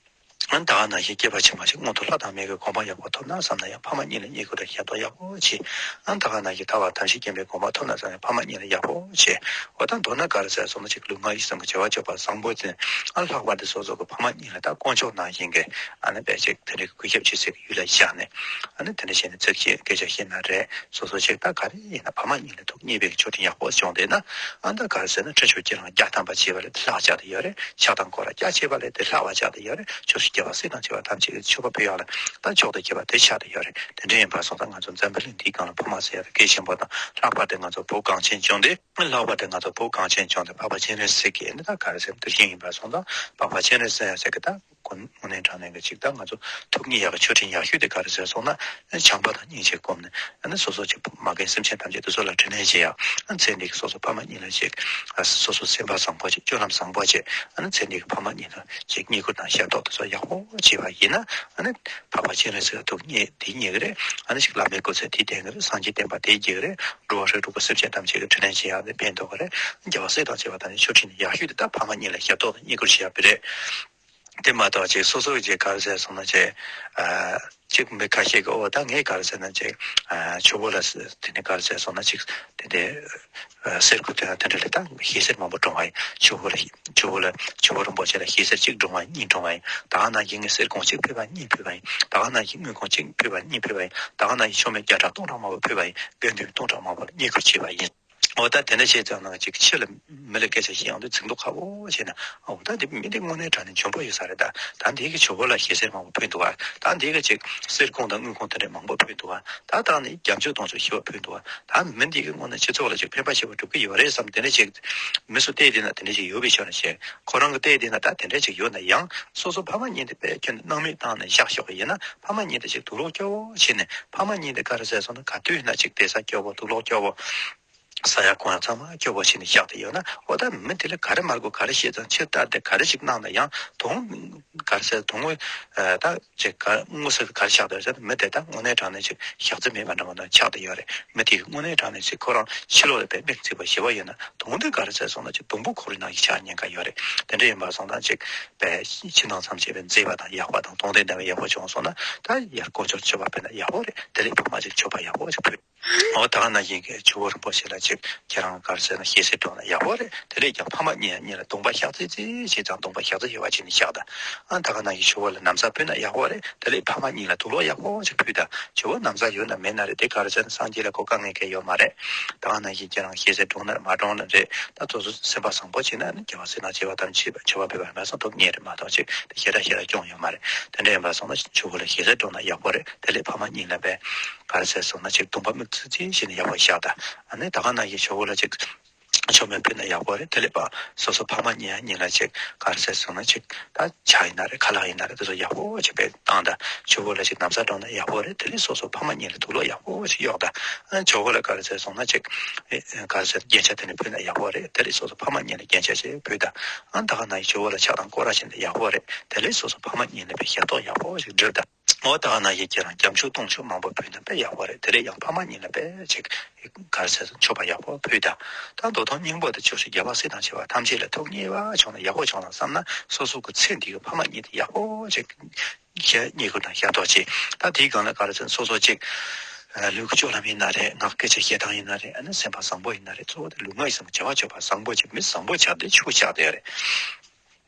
ཨ་ནི་ད་ག་ནང་བཞིན་སྐྱེས་པ་ཕྱི་མ་ཞིག་མངོན་མཐོ་ལྷ་དང་མིའི་གོ་འཕང་ཡག་པོ་ཐོབ་ན་བསམ་ན་ཡང་ཕ་མ་གཉིས་ལ་བསྙེན་བཀུར་དང་ཞབས་ཏོག་ཡག་པོ་བྱེད། ཨ་ནི་ད་ག་ནང་བཞིན་ཐར་པ་དམ་ཆོས་མཁྱེན་པའི་གོ་འཕང་ཐོབ་ན་བསམ་ན་ཕ་མ་གཉིས་ལ་ཡག་པོ་བྱེད། འོ་ད་མདོར་ན་ག་རེ་ཟེར་སོང་ན་ཅིག་ལུས་ངག་ཡིད་གསུམ་གྱི་བྱ་བ་སྤྱོད་པ་བཟང་པོ་ཅན། ཨ་ནི་ལྷག་པར་དུ་སོ་སོ་གི་ཕ་མ་གཉིས་ལ་ད་དཀོན་མཆོག་ནང་བཞིན་གྱི་ཨ་ནི་དཔེ་ཅིག་དེ་འདྲའི་གུས་ཞབས་བྱེད་སའི་ཡུལ་ལ་བཞག་ནས། ཨ་ནི་དེ་འདྲ་བྱས་ནས་ཚིག་བཅད་སྐད་ཆ་བཤད་ན་རེད། སོ་སོ་ཅིག་ད་ག་རེ་ཡིན་ན་ཕ་མ་གཉིས་ལ་ཐུགས་མཉེས་པའི་མཆོད་སྤྲིན་ཡག་པོ་བྱུང་བསྡད་ན། ཨ་ད་ག་རེ་ཟེར་ན་ཁྲི་ཆོས་ཁྱེད་རང་བརྒྱ་ཐམ་པ་བྱས་པ་ལས་དེ་ལྷག་ཆགས་བསྡད་ཡོད་རེད། ཕྱག་དང་སྐོར་ར་བརྒྱ་བྱས་པ་ལས་དེ་ལྷག་པ་ཆགས་བསྡད་ཡོད་རེད། ཕྱོགས་བཅུའི་རྒྱལ་བ་སྲས་དང་བཅས་པ་ཐམས་ཅད་ཀྱི་མཆོད་པ་ཕུལ་ཡག་ལ་ད་མཆོག་ཏུ་གྱུར་པ་དེ་ཆགས་བསྡད་ཡོད་རེད། དེ་འདྲ་ཡིན་པ་སོང་ཙང་ང་ཚོ་འཛམ་བུ་གླིང་འདིའི་སྒང་ལ་ཕ་མ་ཟེར་ཡག་དེ་གལ་ཆེན་པོ་དང་། ལྷག་པར་དུ་ང་ཚོ་བོད་གངས་ཅན་ལྗོངས་འདི། ལྷག་པར་དུ་ང་ཚོ་བོད་གངས་ཅན་ལྗོངས་འདི་འཕགས་པ་སྤྱན་རས་གཟིགས་ཀྱི་ནི་ད་ག་རེ་ཟེར་ན་དེ་བཞིན་ཡིན་པ་སོང་ཙང་འཕགས་པ་སྤྱན་རས་གཟིགས་ཟེར་གི་ད་དངོས་གནས་དྲང་གནས་ཀྱི་ཅིག་ད་ང་ཚོ་ཐུགས་མཉེས་ཡག་གི་མཆོད་སྤྲིན་ཡག་ཤོས་དེ་ག་རེ་ཟེར་སོང་ན། བྱམས་པ་དང་སྙིང་རྗེ་བསྒོམས་ནས། ཨ་ནི་སོ་སོ་ཅིག་མ་རྒན་སེམས་ཅན་ཐམས་ཅད་དེ་ཚོ་ལ་དྲིན་ལན་འཇལ་ཡག་ཨ་ཚེ་འདི་གི་སོ་སོ་ཕ་མ་གཉིས་ལ་ཅིག་ཨ་སོ་སོ་སེམས་པ་བཟང་པོ་བྱེད། སྤྱོད་ལམ་བཟང་པོ་བྱེད། ཨ་ནི་ཚེ་འདི་གི་ཕ་མ་གཉིས་ལ་ཅིག་བསྙེན་བཀུར་དང་ཞབས་ཏོག་དེ་ཚོ་ཡག་པོ་བྱས་པ་ཡིན་ན། ཨ་ནི་འཕགས་པ་སྤྱན་རས་གཟིགས་ཐུགས་མཉེས་དེ་མཉེས་ཀྱི་རེད། ཨ་ནི་ཅིག་བླ་མའི་སྐུ་ཚེ་དེ་བརྟན་གྱི་རེད། སངས་རྒྱས་བསྟན་པ་དེ་རྒྱས་ཀྱི་རེད། འགྲོ་བ་རིགས་དྲུག་གི་སེམས་ཅན་ཐམས་ཅད་ཀྱི་དྲིན་ལན་འཇལ་ཡག་དེ་ཕན་ཐོགས་ཀྱི་རེད། རྒྱལ་བ་སྲས་དང་བཅས་པ་དང་ནི་མཆོད་སྤྲིན་ཡག་ཤོས་དེ་ད་ཕ་མ་གཉིས་ལ་ཞབས་ཏོག་དང་བསྙེན་བཀུར་བྱེད་ཡག་དེ་རེད། དེ་མ་གཏོགས་ཅིག་སོ་སོ་གི་ཅིག་ག་རེ་ཟེར་སོང་ན་ཅིག་ཨ་ཅིག་མི་ཁ་ཤས་ཀྱིས་འོ་ད་ངས་ག་རེ་ཟེར་ན་ཅིག་ཨ་ཇོ་བོ་ལ་ཟེར་དེ་ནས་ག་རེ་ཟེར་སོང་ན་ཅིག་དེ་འདྲའི་ཨ་གསེར་སྐུ་དེ་དང་དེ་འདྲ་ལ་ད་ཞལ་གསེར་མང་པོ་དྲངས་པ་ཡིན། ཇོ་བོ་ལ་ཇོ་བོ་ལ་ཇོ་བོ་རིན་པོ་ཆེ་ལ་ཞལ་གསེར་གཅིག་དྲངས་པ་ཡིན། གཉིས་དྲངས་པ་ཡིན། ད་ག་ནང་བཞིན་ངས་གསེར་ཀོང་གཅིག་ཕུལ་བ་གཉིས་ཕུལ་བ་ཡིན། ད་ག་ནང་བཞིན་དངུལ་ཀོང་གཅིག་ཕུལ་བ་གཉིས་ཕུལ་བ་ཡིན། ད་ག་ནང་བཞིན་མཆོད་མེ་བརྒྱ་ཕྲག་སྟོང་ཕྲག་མང་པོ་ཕུལ་བ་ཡིན། དགེ་འདུན་སྟོང་ཕྲག་མང་པོ་ལ་བསྙེན་བཀུར་བྱས་པ་ཡིན། འོ་ད་དེ་འདྲ་བྱས་ཙང་ན་ཅིག་ཕྱི་ལ་མི་ལ་སྐད་ཆ་བཤད་ཡོང་དུས་འཛིང་སྟོབས་ཁ་པོ་བྱས་ན། འོ་ད་འདི་མི་འདི་དངོས་གནས་དྲང་གནས་འཇོན་པོ་ཡོད་ས་རེད། ད་ད་འདི་གི་ཇོ་བོ་ལ་ཞལ་གསེར་མང་པོ་ཕུལ་འདུག་ག་ད་འདི་གི་ཅིག་གསེར་ཀོང་དང་དངུལ་ཀོང་དེ་འདྲ་མང་པོ་ཕུལ་འདུག་ག་ད་ད་ནི་བརྒྱ་མཆོད་སྟོང་མཆོད་ཞེ་པོ་ཕུལ་འདུག་ག་ད་མི་འདི་གི་དངོས་གནས་སྤྱི་ཚོགས་ལ་ཅིག་ཕན་པ་ཞེ་པོ་སྒྲུབ་ཀྱི་ཡོད་རེད་བསམ། དེ་འདྲ་ཅིག་མི་སུ་བལྟས་བསྡད་ན་དེ་འདྲ་ཅིག་ཡོད་པའི་ཆ་ནས་བཤད། ཁོ་རང་གི་བལྟས་བསྡད་ན་ད་དེ་འདྲ་ཅིག་ཡོད་ན་ཡང་སོ་སོ་ཕ་མ་གཉིས་དེ་དཔེ་ཁྱོན་སྣང་མེད་བཏང་ནས་བཞག་ཞོག་གི་ཡིན་ན། ཕ་མ་གཉིས་དེ་ཅིག་དུག་ལོག་སྐྱོ་བོ་བྱས་ནས། ཕ་མ་གཉིས་དེ་ག་རེ་ཟེར་སོང་ན་ག་དུས་ན་ཅིག་བསྡད་ས་སྐྱོ་བོ། དུག་ལོག་སྐྱོ་བོ། ས་ཡ་གོང་ཡ་ཚང་མ་སྐྱོ་བོ་བྱས་ནས་བཞག་བསྡད་ཡོད་ན། འོ་ད་མི་དེ་ལ་ག་རེ་མ་དགོས་ག་རེ་བཤད་ཙང་ཕྱིར་ལྟ་དེ་ག་རེ་ཞིག་གནང་ན་ཡང་དོན་ག་རེ་ཟེར་དོན་དངོས་ད་ཅིག་ག་དངོས་སུ་ག་རེ་བཞག་བསྡད་ཟེར་ན་མི་དེ་ད་དངོས་གནས་དྲང་གནས་ཅིག་ཞག་རྩི་མེད་པ་འདྲ་མ་འདྲ་ཆགས་བསྡད་ཡོད་རེད། མི་དེ་གི་དངོས་གནས་དྲང་གནས་ཅིག་ཁོ་རང་ཕྱི་ལོགས་ལ་དཔེ་མིག་བརྩིགས་པ་ཞེ་པོ་ཡོད་ན་དོན་དེ་ག་རེ་ཟེར་སོང་ན་ཅིག་སྡོང་པོ་ཁོ་རའི་ནང་གི་ཆགས་ཉེན་ཁ་ཡོད་རེད། དེ་འདྲ་ཡིན་པ་སོང་ཙང་ཅིག་དཔེ་ཕྱི་ནང་མཚམས་བཅད་པའི་མཛེས་པ་དང་ཡག་པ་དང་དོན་དེ་འདྲ་བའི་ཡག་པོ་བྱུང་སོང་ན་ད་ཡར་དཀོན་མཆོག་མཆོད་པ་ཕུལ་ན་ཡག་པོ་རེད། དེ་ལས་ཕ་མ་ཅིག་མཆོད་པ་ཡག་པོ་ཅིག་ཕུལ། འོ་ད་ག་ནང་བཞིན་གྱི་ཇོ་བོ་རིན་པོ་ཆེ་ལ་ཅིག་ཁྱེད་རང་ག་རེ་ཟེར་ན་ཞལ་གསེར་དྲངས་ན་ཡག་པོ་རེད། དེ་ལས་ཀྱང་ཕ་མ་གཉིས་གཉིས་ལ་གདོང་པ་ཞག་ཙེ་ཙེ་བྱས་ཙང་གདོང་པ་ཞག་ཙེ་ཡོད་པ་བྱས་ནས་བཞག་ད། ཨ་ད་ག་ནང་བཞིན་ཇོ་བོ་ལ་ན་བཟའ་ཕུལ་ན་ཡག་པོ་རེད། དེ་ལས་ཕ་མ་གཉིས་ལ་དུག་ལོག་ཡག་པོ་ཅིག་ཕུལ་ད། ཇོ་བོ་ན་བཟའ་ཡོད་ན་མེད་ན་རེད། དེ་ག་རེ་ཟེར་ན་སངས་རྒྱས་ལ་གོ་དཀའ་ངལ་གང་ཡོད་མ་རེད། ད་ག་ནང་བཞིན་ཁྱེད་རང་ཞལ་གསེར་དྲངས་ན་རེད་མ་དྲངས་ན་རེད། ད་སོ་སོ་སེམས་པ་བཟང་པོ་བྱས་ན་ནི་རྒྱལ་བ་སྲས་དང་བཅས་པ་ཐམས་ཅད་མཆོད་པ་ཕུལ་བ་མ་སོང་ཐུབ་ངེས་རེད་མ་གཏོགས་ཅིག་དེ་ཞེ་དྲག་ཞེ་དྲག་སྐྱོན་ཡོད་མ་རེད། དེ་འདྲ་ཡིན་པ་སོང་ན་ཇོ་བོ་ལ་ཞལ་གསེར་དྲངས་ན་ཡག་པོ་རེད། དེ་ལས་ཕ་མ་གཉིས་ལ་བས་ག་རེ་ཟེར་སོང་ན་ཅིག་གདོང་པ་མིག་ཙིག་ཙིག་བྱས་ནས་ཡག་པོ་བཞག་ད། ཨ་ནི་ད་ག་ནང་བཞིན་ཇོ་བོ་ལ་ཅིག་མཆོད་མེ་ཕུལ་ན་ཡག་པོ་རེད། དེ་ལས་ཕ་སོ་སོ་ཕ་མ་གཉིས་ཡང་གཉིས་ལ་ཅིག་ག་རེ་ཟེར་སོང་ན་ཅིག་ད་ཇ་ཡིན་ན་རེད། ཁ་ལག་ཡིན་ན་རེད། དེ་ཚོ་ཡག་པོ་ཅིག་དཔེ་བཏང་ད། ཇོ་བོ་ལ་ཅིག་ན་བཟའ་དྲངས་ན་ཡག་པོ་རེད། དེ་ལས་སོ་སོ་ཕ་མ་གཉིས་ལ་དུག་ལོག་ཡག་པོ་ཅིག་གཡོག་ད། ཨ་ཇོ་བོ་ལ་ག་རེ་ཟེར་སོང་ན་ཅིག་ཨེ་ག་རེ་ཟེར་རྒྱན་ཆ་དེ་ནས་ཕུལ་ན་ཡག་པོ་རེད། དེ་ལས་སོ་སོ་ཕ་མ་གཉིས་ལ་རྒྱན་ཆ་ཅིག་ཕུལ་ད། ཨ་ད་ག་ནང་བཞིན་ཇོ་བོ་ལ་ཕྱག་དང་སྐོར་ར་བྱས་ན་ཡག་པོ་རེད། དེ་ལས་སོ་སོ་ཕ་མ་གཉིས་ལ་དཔེ་ཞབས་ཏོག་ཡག་པོ་ཅིག་སྒྲུབ་ད། འོ་ད་ག་ནང་བཞིན་ཁྱེད་རང་བརྒྱ་མཆོད་སྟོང་མཆོད་མང་པོ་ཕུལ་ན་དཔེ་ཡག་པོ་རེད། དེ་ལས་ཡང་ཕ་མ་གཉིས་ལ་དཔེ་ཅིག་ག་རེ་ཟེར་མཆོད་པ་ཡག་པོ་ཕུལ་ད། ད་མདོ་དོན་སྙིང་པོ་དེ་ཕྱོགས་བཅུའི་རྒྱལ་བ་སྲས་དང་བཅས་པ་ཐམས་ཅད་ལ་ཐུགས་མཉེས་པ་བྱུང་ན་ཡག་པོ་བྱུང་ན་བསམ་ན་སོ་སོ་གི་ཚེ་འདི་གི་ཕ་མ་གཉིས་དེ་ཡག་པོ་ཅིག་བསྙེན་བཀུར་དང་ཞབས་ཏོག་བྱེད། ད་དེའི་སྒང་ལ་ག་རེ་ཟེར་ན་སོ་སོ་ཅིག་ལུས་ཀྱི་སྤྱོད་ལམ་ཡིན་ན་རེད། ངག་སྐད་ཆ་བཤད་སྟངས་ཡིན་ན་རེད། ཨ་ནི་སེམས་པ་བཟང་པོ་ཡིན་ན་རེད། གཙོ་བོ་དེ་ལུས་ངག་ཡིད་གསུམ་བྱ་བ་སྤྱོད་པ་བཟང་པོ་བྱེད། མི་བཟང་པོ་ཆགས་ཏེ་ཕྱུག་ཆགས་བསྡད་རེད།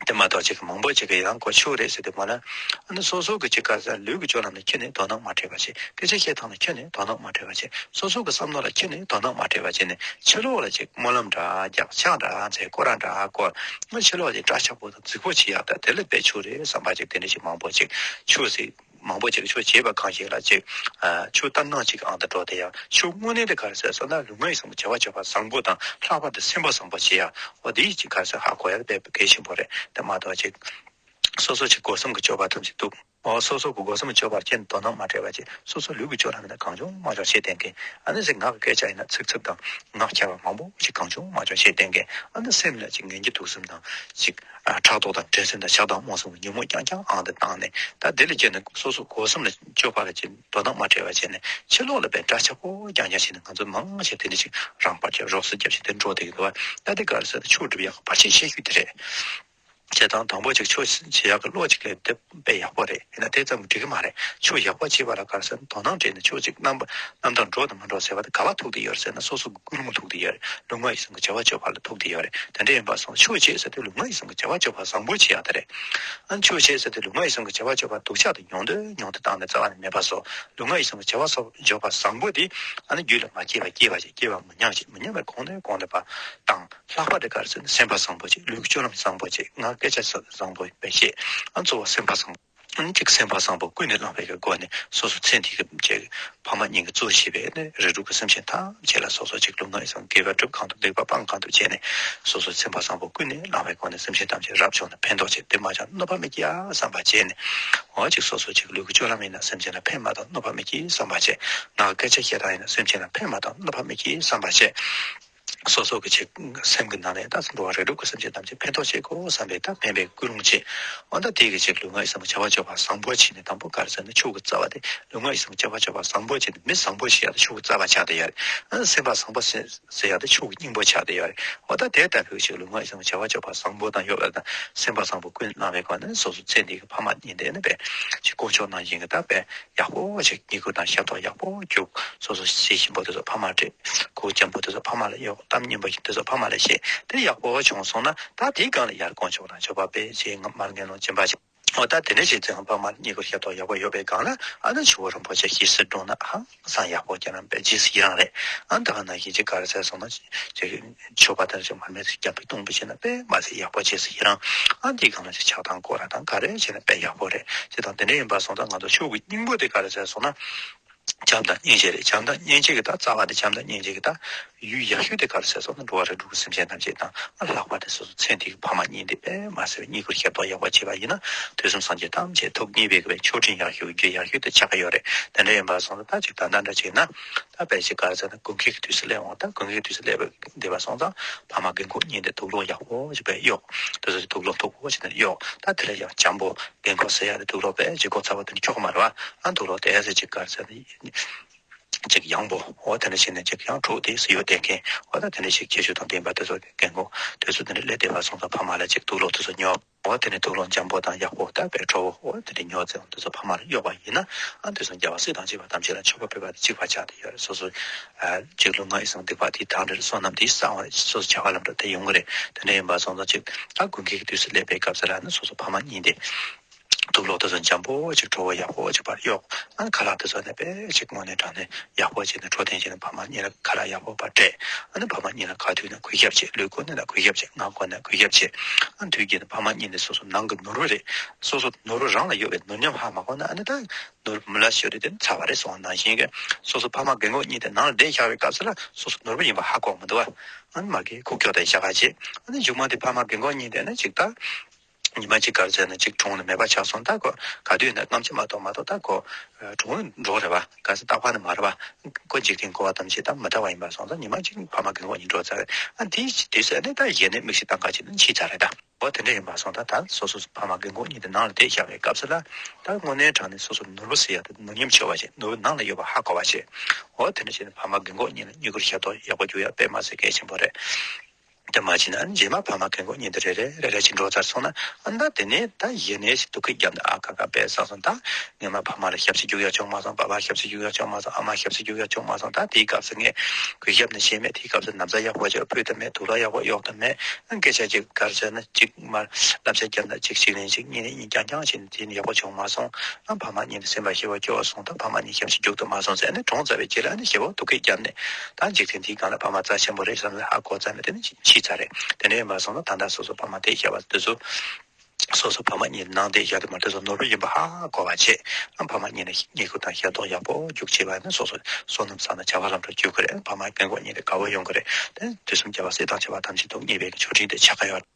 དེ་མ་གཏོགས་ཅིག་མང་པོ་ཅིག་གིས་ཡང་ཁོ་ཕྱུག་རེད་ཟེར་དུས་མ་ལ། ཨ་ནི་སོ་སོ་གི་ཅིག་ག་རེ་ཟེར་ལུས་ཀྱི་སྤྱོད་ལམ་ལ་ཁྱོན་ནས་དོ་སྣང་མ་སྤྲད་པ་བྱས། སྐད་ཆ་བཤད་སྟངས་ལ་ཁྱོན་ནས་དོ་སྣང་མ་སྤྲད་པ་བྱས། སོ་སོ་གི་བསམ་བློ་ལ་ཁྱོན་ནས་དོ་སྣང་མ་སྤྲད་པ་བྱས་ནས་ཕྱི་ལོགས་ལ་ཅིག་སྨོན་ལམ་འདྲ་རྒྱག་ཕྱག་འདྲ་འཚལ་སྐོར་ར་འདྲ་སྐོར། ཨ་ཕྱི་ལོགས་ལ་ཅིག་སྐྲ་ཆག་པོ་དང་རྫིག་པོ་བྱེད་ཡག་ད་དེ་ལ་དཔེ་ཕྱུག་རེད་བསམ་པ་ཅིག་དེ་འདྲ་ཞིག་མང་པོ་ཅིག་ཕྱུག་ཟེར། མང་པོ་ཅིག་ཆོས་བྱེད་པ་གང་ཞིག་ལ་ཅིག་ཨ་ཆོས་ལྟར་སྣང་ཅིག་ཨང་དང་འགྲོ་དེ་ཡང་ཆོས་དངོས་གནས་དེ་ག་རེ་ཟེར་སོང་ན་ལུས་ངག་ཡིད་གསུམ་བྱ་བ་སྤྱོད་པ་བཟང་པོ་དང་ལྷག་པར་དུ་སེམས་པ་བཟང་པོ་བྱེད་ཡ། འོ་དེ་ཅིག་ག་རེ་ཟེར་ཧ་གོ་ཡ་དཔེ་གལ་ཆེན་པོ་རེད། དེ་མ་གཏོགས་ཅིག་སོ་སོ་ཅིག་སྒོ་གསུམ་གྱི་སྤྱོད་པ་ཐམས་ཅད་འདུག་འོ་སོ་སོ་གི་སྒོ་གསུམ་སྤྱོད་པར་ཅན་དོ་སྣང་མ་བྲལ་བ་བཅས་སོ་སོ་ལུས་ཀྱི་སྤྱོད་ལམ་ཡིན་ན་གང་བྱུང་མང་བྱུང་བྱེད་བསྡད་མཁན། ཨ་ནི་ཅིག་ངག་གི་སྐད་ཆ་ཡིན་ན་ཚིག་རྩུབ་དང་ངག་འཁྱལ་བ་མང་པོ་ཞིག་གང་བྱུང་མང་བྱུང་བྱེད་བསྡད་མཁན། ཨ་ནི་སེམས་ལ་ཅིག་ངན་གྱི་དུག་གསུམ་དང་ཅིག་ཨ་ཕྲག་དོག་དང་འགྲན་སེམས་དང་ཆགས་སྡང་རྨོངས་གསུམ་གྱི་ཉོན་མོངས་རྐྱང་རྐྱང་ཨང་དུ་བཏང་ནས། ད་དེ་ལ་བརྟེན་ནས་སོ་སོ་སྒོ་གསུམ་ལ་སྤྱོད་པ་ལ་ཅིག་དོ་སྣང་མ་བྲལ་བ་བྱས་ནས་ཕྱི་ལོགས་ལ་དཔེ་འདྲ་ཆགས་པོ་རྐྱང་རྐྱང་བྱས་ནས་ང་ཚོ་མང་ཆེ་དེ་འདྲ་ཅིག་རང་དཔར་བྱས་རོགས་སུ་རྒྱབ་བྱས་དེ་འགྲོ་བསྡད་ཀྱི་འདུག་བ། ད་དེ་ག་རེ་ཟེར་ན་ཆོས་སྒྲུབ་ཡག་གི་བར་ཆད་ཆེ་ཤོས་དེ་རེད། བྱས་ཙང་དང་པོ་ཅིག་ཆོས་བྱེད་ཡག་གི་བློ་ཅིག་སླེབས་དེ་དཔེ་ཡག་པོ་རེད། ཡིན་ན་དེ་ཙམ་འགྲིག་གི་མ་རེད། ཆོས་ཡག་པོ་བྱེད་པ་ལ་ག་རེ་ཟེར་ན་དོ་སྣང་སྤྲད་ནས་ཆོས་ཅིག་རྣམ་པ་རྣམ་དག་འགྲོ་དང་མ་འགྲོ་ཟེར་བ་དེ་ག་པར་ཐུག་བསྡད་ཡོད་རེད་ཟེར་ན་སོ་སོ་གི་ཀུན་སློང་ཐུག་བསྡད་ཡོད་རེད། ལུས་ངག་ཡིད་གསུམ་གྱི་བྱ་བ་སྤྱོད་པ་ལ་ཐུག་བསྡད་ཡོད་རེད། དེ་འདྲ་ཡིན་པ་སོང་ཆོས་བྱེད་ཟེར་དུས་ལུས་ངག་ཡིད་གསུམ་གྱི་བྱ་བ་སྤྱོད་པ་བཟང་པོ་བྱེད་ཡག་དེ་རེད། ཨ་ནི་ཆོས་བྱེད་ཟེར་དུས་ལུས་ངག་ཡིད་གསུམ་གྱི་བྱ་བ་སྤྱོད་པ་སྡུག་ཅག་དེ་ཉུང་དུ་ཉུང་དུ་བཏང་ནས་རྩ་བ་ནས་མེད་པ་བཟོ། ལུས་ངག་ཡིད་གསུམ་གྱི་བྱ་བ་སོགས་སྤྱོད་པ་བཟང་པོ་དེ་ཨ་ནི་རྒྱུད་ལ་མ་སྐྱེས་པ་སྐྱེས་པ་ཅིག་སྐྱེས་པ་མི་ཉམས་ཤིག་མི་ཉམས་པའི་གོང་ནས་གོང་དུ་བཏང་། ལྷག་པ་དེ་ག་རེ་ཟེར་ན་སེམས་པ་བཟང་པོ་བྱེད། ལུས་ཀྱི་སྤྱོད་ལམ་བཟང་པོ་བྱེད། ངག་སྐད་ཆ་བཟང་པོ་བཤད། ཨ་གཙོ་བོ་སེམས་པ་བཟང་པོ། ཨ་ནི་ཅིག་སེམས་པ་བཟང་པོ་ཀུན་ནས་བསླངས་པའི་སྒོ་ནས་སོ་སོ་ཚེ་འདི་གི་ཅིག་ཕ་མ་གཉིས་ཀྱི་གཙོ་བྱས་པའི་ནི་རིགས་དྲུག་གི་སེམས་ཅན་ཐམས་ཅད་ལ་སོ་སོ་ཅིག་ལུས་ངག་ཡིད་གསུམ་དགེ་བ་སྒྲུབ། གང་ཐུབ་སྡིག་པ་སྤང་། གང་ཐུབ་བྱས་ནས་སོ་སོ་སེམས་པ་བཟང་པོ་ཀུན་ནས་བསླངས་པའི་སྒོ་ནས་སེམས་ཅན་ཐམས་ཅད་རབ་བྱུང་ནས་ཕན་ཐོགས་བྱེད། དེ་མ་བྱུང་གནོད་པ་མི་སྐྱེལ་བསམ་པ་བྱས་ནས། འོ་ཅིག་སོ་སོ་ཅིག་ལུས་ཀྱི་སྤྱོད་ལམ་ཡིན་ན་སེམས་ཅན་ལ་ཕན་མ་ཐོགས་གནོད་པ་མི་སྐྱེལ་བསམ་པ་བྱས། ངག་སྐད་ཆ་བཤད་སྟངས་ཡིན་ན་སེམས་ཅན་ལ་ཕན་མ་ཐོགས་གནོད་པ་མི་སྐྱེལ་བསམ་པ་བྱས། སོ་སོ་གི་ཅིག་སེམས་ཀྱི་ནང་ནས་ད་འགྲོ་བ་རིགས་དྲུག་གི་སེམས་ཅན་ཐམས་ཅད་ཕན་ཐོགས་བྱེད་དགོས་བསམ་པའི་ད་དམན་པའི་ཀུན་སློང་བྱེད། འོ་ད་དེ་གི་ཅིག་ལུས་ངག་ཡིད་གསུམ་གྱི་བྱ་བ་སྤྱོད་པ་བཟང་པོ་བྱས་ནས། དང་པོ་ག་རེ་ཟེར་ན་ཆོས་ཀྱི་རྩ་བ་དེ་ལུས་ངག་ཡིད་གསུམ་གྱི་བྱ་བ་སྤྱོད་པ་བཟང་པོ་བྱས་ནས་མི་བཟང་པོ་ཞེས་ཡང་ཆོས་ཀྱི་རྩ་བ་ཆགས་བསྡད་ཡོད་རེད། ཨ་སེམས་པ་བཟང་པོ་ཟེར་ཟེར་ཡག་དེ་ཆོས་ཀྱི་སྙིང་པོ་ཆགས་བསྡད་ཡོད་རེད། འོ་ད་དེ་ལྟ་བུའི་ཅིག་ལུས་ངག་ཡིད་གསུམ་གྱི་བྱ་བ་སྤྱོད་པ་བཟང་པོ་དང་ཡོད་པ་དང་སེམས་པ་བཟང་པོ་ཀུན་བསླངས་པའི་སྒོ་ནས་སོ་སོ་ཚེ་འདི་གི་ཕ་མ་གཉིས་དེ་ནི་པས་ཅིག་དཀོན་མཆོག་ནང་བཞིན་གྱི་ད་པས་ཡག་པོ་ཞིག་བསྙེན་བཀུར་དང་ཞབས་ཏོག་ཡག་པོ་རྒྱུགས། སོ་སོ་ཟས་ཞིམ་པོ་དེ་ཚོ་ཕ་མར་སྤྲད། གོས་འཇམ་པོ་དེ་ཚོ་ཕ་མ་ལ་གཡོགས། གཏམ་སྙན་པོ་ཞིག་དེ་ཚོ་ཕ་མ་ལ་བཤད། དེ་ཡག་པོ་བྱུང་སོང་ན་ད་དེའི་སྒང་ལ་ཡར་དཀོན་མཆོག་དང་མཆོད་པ་འབུལ་བྱས། ང་མར་དགེ་སློང་སྦྱིན་པ་བྱས། འོ་ད་དེ་འདྲ་བྱས་ཙང་ཕ་མར་བསྙེན་བཀུར་ཞབས་ཏོག་ཡག་པོ་ཡོད་པའི་སྒང་ལ་ཨ་ནི་ཆུ་བོ་རིན་པོ་ཆེ་ཞེས་སུ་འགྲོ་ན་ཧང་སང་ཡག་པོ་ཁྱེད་རང་པས་རྗེས་སུ་ཡི་རང་རེད། ཨ་ད་ག་ནང་བཞིན་ཅིག་ག་རེ་ཟེར་སོང་ན་ཅིག་མཆོད་པ་དང་ཅིག་མར་མེ་ཟིག་རྒྱབ་པའི་གཏོང་པོ་བྱས་ན་དཔེ་མ་ཟད་ཡག་པོ་རྗེས་སུ་ཡི་རང་། ཨ་འདིའི་སྒང་ལ་ཅིག་ཆགས་སྡང་སྐོར་ར་དང་ག་རེ་བྱས་ན་དཔེ་ཡག་པོ་རེད། ཅེས་དང་དེ་འདྲ་ཡིན་པ་སོང་ཙང་ང་ཚོ་ཆོས་ཀྱི་སྙིང་པོ་དེ་ག་རེ་ཟེར་སོང་ན། བྱམས་དང་སྙིང་རྗེ་རེད། བྱམས་དང་སྙིང་རྗེ་གི་ད་རྩ་བ་དེ་བྱམས་དང་སྙིང་རྗེ་གི་ད་ཡུལ་ཡག་ཤོས་དེ་ག་རེ་ཟེར་སོང་ན་འགྲོ་བ་རིགས་དྲུག་གི་སེམས་ཅན་ཐམས་ཅད་དང་ཨ་ལྷག་པར་དུ་སོ་སོ་ཚེ་འདི་གི་ཕ་མ་གཉིས་དེ་དཔེ་མ་ཟད་པའི་བསྙེན་བཀུར་ཞབས་ཏོག་ཡག་པོ་བྱས་པ་ཡིན་ན་དུས་གསུམ་སངས་རྒྱས་ཐམས་ཅད་ཐུགས་མཉེས་པའི་གི་མཆོག་སྤྲིན་ཡག་ཤོས་རྒྱུ་ཡག་ཤོས་དེ་ཆགས་ཀྱི་ཡོད་རེད། དེ་འདྲ་ཡིན་པ་སོང་ཙང་ད་ཅིག་ད་ལྟ་འདྲ་བྱས་ན་ད་དཔེ་ཅིག་ག་རེ་ཟེར་ན་དགུན་ཁའི་གི་དུས་སུ་སླེབས་འོང་། ད་དགུན་ཁའི་དུས་སུ་སླེབས་པ་བསྡད་པ་སོང་ཙང་ཕ་མ་རྒན་གོག་གཉིས་དེ་དུག་སློག་ཡག་པོ་ཞིག་དཔེ་གཡོགས། དེ་ཚོ་དུག་སློག་མཐུག་པོ་ཞིག་དེ་གཡོགས། ད་དེ་ལས་ཡང་འཇམ་པོ་རྒན་གོག་ཟེར་ཡག་དེ་དུག་སློག་དཔེ་ཅིག་གོ་ཚ་བ་དེ་འཁྱོག་མ་རེད་བ། ཨ་དུག་སློག་དེ་ཡག་ཟེར་ཅིག་ག་རེ་ཟེར་ན། ཅིག་ཡང་པོ། འོ་དེ་འདྲ་བྱས་ནས་ཅིག་ཡང་དྲུག་དེ་སུ་ཡོད་བསྡད་མཁན། འོ་ད་དེ་འདྲ་ཞིག་ཁྱད་ཆོས་དང་ལྡན་པ་དེ་ཚོ་རྒན་གོག་དེ་ཚོ་དེ་འདྲ་སླེབས་བསྡད་པ་སོང་ཙང་ཕ་མ་ལ་ཅིག་དུག་སློག་དེ་ཚོ་ཉོ། འོ་དེ་ནས་དུག་སློག་འཇམ་པོ་དང་ཡག་པོ་ད་དཔེ་ཁྲོ་བོ་འོ་དེ་འདྲ་ཉོ་ཚེ་འོ་དེ་ཚོ་ཕ་མ་ལ་གཡོགས་པ་ཡིན་ན་ཨ་དེ་ཚོ་རྒྱལ་བ་སྲས་དང་བཅས་པ་ཐམས་ཅད་ལ་མཆོད་པ་ཕུལ་བ་དེ་གཅིག་པ་ཆགས་བསྡད་ཡོད་རེད། སོ་སོ་ཨ་ཅིག་ལུས་ངག་ཡིད་གསུམ་སྡིག་པ་དེའི་དག་འདྲེར་བསོད་ནམས་དེའི་གསང་བ་སོ་སོ་བྱ་བ་ལམ་འགྲོ་དེ་ཡོང་གི་རེད། དེ་འདྲ་ཡིན་པ་སོང་ཙང་ཅིག་ད་དགུན་ཁའི་དུས་སུ་སླེབས་པའི་སྐབས་སུ་ལ་ནི་སོ་སོ་ཕ་མ་གཉིས་དེ། དུག་སློག་དེ་ཚོ་འཇམ་པོ་ཅིག་ཁྲོ་བོ་ཡག་པོ་ཅིག་པར་གཡོགས། ཨ་ནི་ཁ་ལག་དེ་ཚོ་ནི་དཔེ་ཅིག་དངོས་གནས་དྲང་གནས་ཡག་པོ་བྱས་ནས་འཕྲོད་བསྟེན་བྱས་ནས་ཕ་མ་གཉིས་ལ་ཁ་ལག་ཡག་པོ་པར་སྤྲད། ཨ་ནི་ཕ་མ་གཉིས་ལ་ཁ་ཐུག་ན་གུས་ཞབས་བྱེད། ལུས་ཁོག་ནས་ན་གུས་ཞབས་བྱེད། ངག་ཁོག་ནས་གུས་ཞབས་བྱེད། ཨ་ནི་དུས་རྒྱུན་དུ་ཕ་མ་གཉིས་ནི་སོ་སོ་ནང་གི་ནོར་བུ་རེད། སོ་སོ་ནོར་བུ་རང་ལ་ཡོད་པའི་ནོར་ཉམས་ཧ་མ་གོ་ན་ཨ་ནི་ད་ནོར་བུ་མི་ལ་ཤོར་དུས་དེ་ནི་ཚར་བ་རེད་གསུངས་པ་ནང་བཞིན་གྱི་སོ་སོ་ཕ་མ་རྒན་གོག་གཉིས་དེ་ནང་ལ་བསྡད་བཞག་པའི་སྐབས་སུ་ལ་སོ་སོ་ནོར་བུ་ཡིན་པ་ཧ་གོ་མི་འདུག་བ། ཨ་ནི་མ་གིའི་ཁུག་ཀྱོག་དེ་བཞག་ག་བྱེད། ཨ་ནི་མཇུག་མ་དེ་ཕ་མ་རྒན་གོག་གཉིས་དེ་ནི་ཅིག་ད། ཉི་མ་གཅིག་ག་རེ་ཟེར་ན་གཅིག་གྲོངས་ནས་མེད་པ་ཆགས་སོང་། ད་ཁོ་ག་དུས་ན་རྔམ་ཆེ་མ་གཏོགས་མ་གཏོགས་ད་ཁོ་གྲོངས་འགྲོ་རེད་བ། ག་ས་རྟག་པར་ནི་མ་རེད་བ། ཁོ་འཇིག་རྟེན་འཁོར་བ་ཐམས་ཅད་ད་མི་འདྲ་བ་ཡིན་པ་སོང་ཙང་ཉི་མ་གཅིག་ཕ་མ་རྒན་གོག་གཉིས་འགྲོ་ཚར་རེད། ཨ་དེའི་དུས་ཚོད་ནི་ད་གཞི་ནས་མིག་ཤེལ་བཏང་ག་ཅིག་ནི་འཆི་ཚར་རེད་ད། འོ་དེ་འདྲ་ཡིན་པ་སོང་ཙང་ད་སོ་སོ་ཕ་མ་རྒན་གོག་གཉིས་དེ་ནང་ལ་བསྡད་བཞག་པའི་སྐབས་སུ་ལ་ད་དངོས་གནས་དྲང་གནས་སོ་སོ་ནོར་བུ་ཟེར་ཡ་དེ་ནོར་ཉམས་ཆོད་པ་བྱེད། ནོར་བུ་ནང་ལ་ཡོད་པ་ཧ་གོ་བ་བྱེད། འོ་དེ་འདྲ་བྱས་ནས་ཕ་མ་རྒན་གོག་གཉིས་ལ་བསྙེན་བཀུར་ཞབས་ཏོག་ཡག་པོ་རྒྱུག་ཡ་དཔེ་མ་སྲིད་གལ་ཆེན་པོ་རེད། དེ་མ་བྱས་ན་རྗེས་མ་ཕ་མ་རྒན་གོག་གཉིས་དེ་རེ་རེ་རེ་རེ་བྱས་འགྲོ་ཚར་སོང་ན་ཨ་ད་དེ་ནས་ད་གཞི་ནས་ཞིག་སྡུག་སྐད་བརྒྱབ་ནས་ཨ་ཁ་ཁ་དཔེ་བསགས་སོང་། ད་ངས་མ་ཕ་མ་ལ་ཞབས་ཕྱི་རྒྱུག་ཡ་བྱུང་མ་སོང་། པ་ཕར་ཞབས་ཕྱི་རྒྱུག་ཡ་བྱུང་མ་སོང་། ཨ་མ་ཞབས་ཕྱི་རྒྱུག་ཡ་བྱུང་མ་སོང་། ད་དེའི་སྐབས་སུ་ངས་གུས་ཞབས་ནི་བྱས་མེད། དེའི་སྐབས་སུ་ན་བཟའ་ཡག་པོ་ཅིག་ཕུལ་ཐུབ་མེད། དུག་ལོག་ཡག་པོ་གཡོག་ཐུབ་མེད། ཨ་སྐད་ཆ་ཅིག་ག་རེ་ཟེར་ན་ཅིག་མར་བསླབ་བྱ་བརྒྱབ་ན་ཅིག་ཅིག་ལན་ཅིག་གཉིས་ལན་གཉིས་རྐྱང་རྐྱང་བྱས་ནས་དེ་ནི་ཡག་པོ་བྱུང་མ་སོང་། ཨ་ཕ་མ་གཉིས་ནི་སེམས་པ་ཞེ་པོ་སྐྱོ་བ་སོང་། ད་ཕ་མ་གཉིས་ཞབས་ཕྱི་རྒྱུག་ཐུབ་མ་སོང་ཟེར་ནས་གྲོངས་ཚར་བའི་རྗེས་ལ་ནི་ཞེ་པོ་སྡུག་སྐད་བརྒྱབ་ནས་ད་འཇིག་རྟེན་འདིའི་སྒང་ལ་ཕ་མ་རྩ་ཆེན་པོ་རེད་བསམ་ནས་ཧ་གོ་ཚར་ནས་དེ་ནི་འཆི་ཚར་རེད། དེ་འདྲ་ཡིན་པ་སོང་ན་ད་ལྟ་སོ་སོ་ཕ་མ་དེ་བཞག་པ་དེ་ཚོ་སོ་སོ་ཕ་མ་གཉིས་ནང་དེ་བཞག་དེ་མ་དེ་ཚོ་ནོར་བུ་ཡིན་པ་ཧ་གོ་བ་བྱེད། ཨ་ཕ་མ་གཉིས་ནི་བསྙེན་བཀུར་དང་ཞབས་ཏོག་ཡག་པོ་རྒྱུག་བྱེད་པ་ནི་སོ་སོ་བསོད་ནམས་བསགས་ན་བྱ་བ་ལམ་འགྲོ་རྒྱུག་གི་རེད། ཨ་ཕ་མ་རྒན་གོག་གཉིས་དེ་དགའ་བོ་ཡོང་གི་རེད། དེ་དུས་གསུམ་རྒྱལ་བ་སྲས་དང་བཅས་པ་ཐམས་ཅད་ཐུགས་མཉེས་པའི་མཆོག་སྤྲིན་དེ་ཆགས་ཀྱི་ཡོད།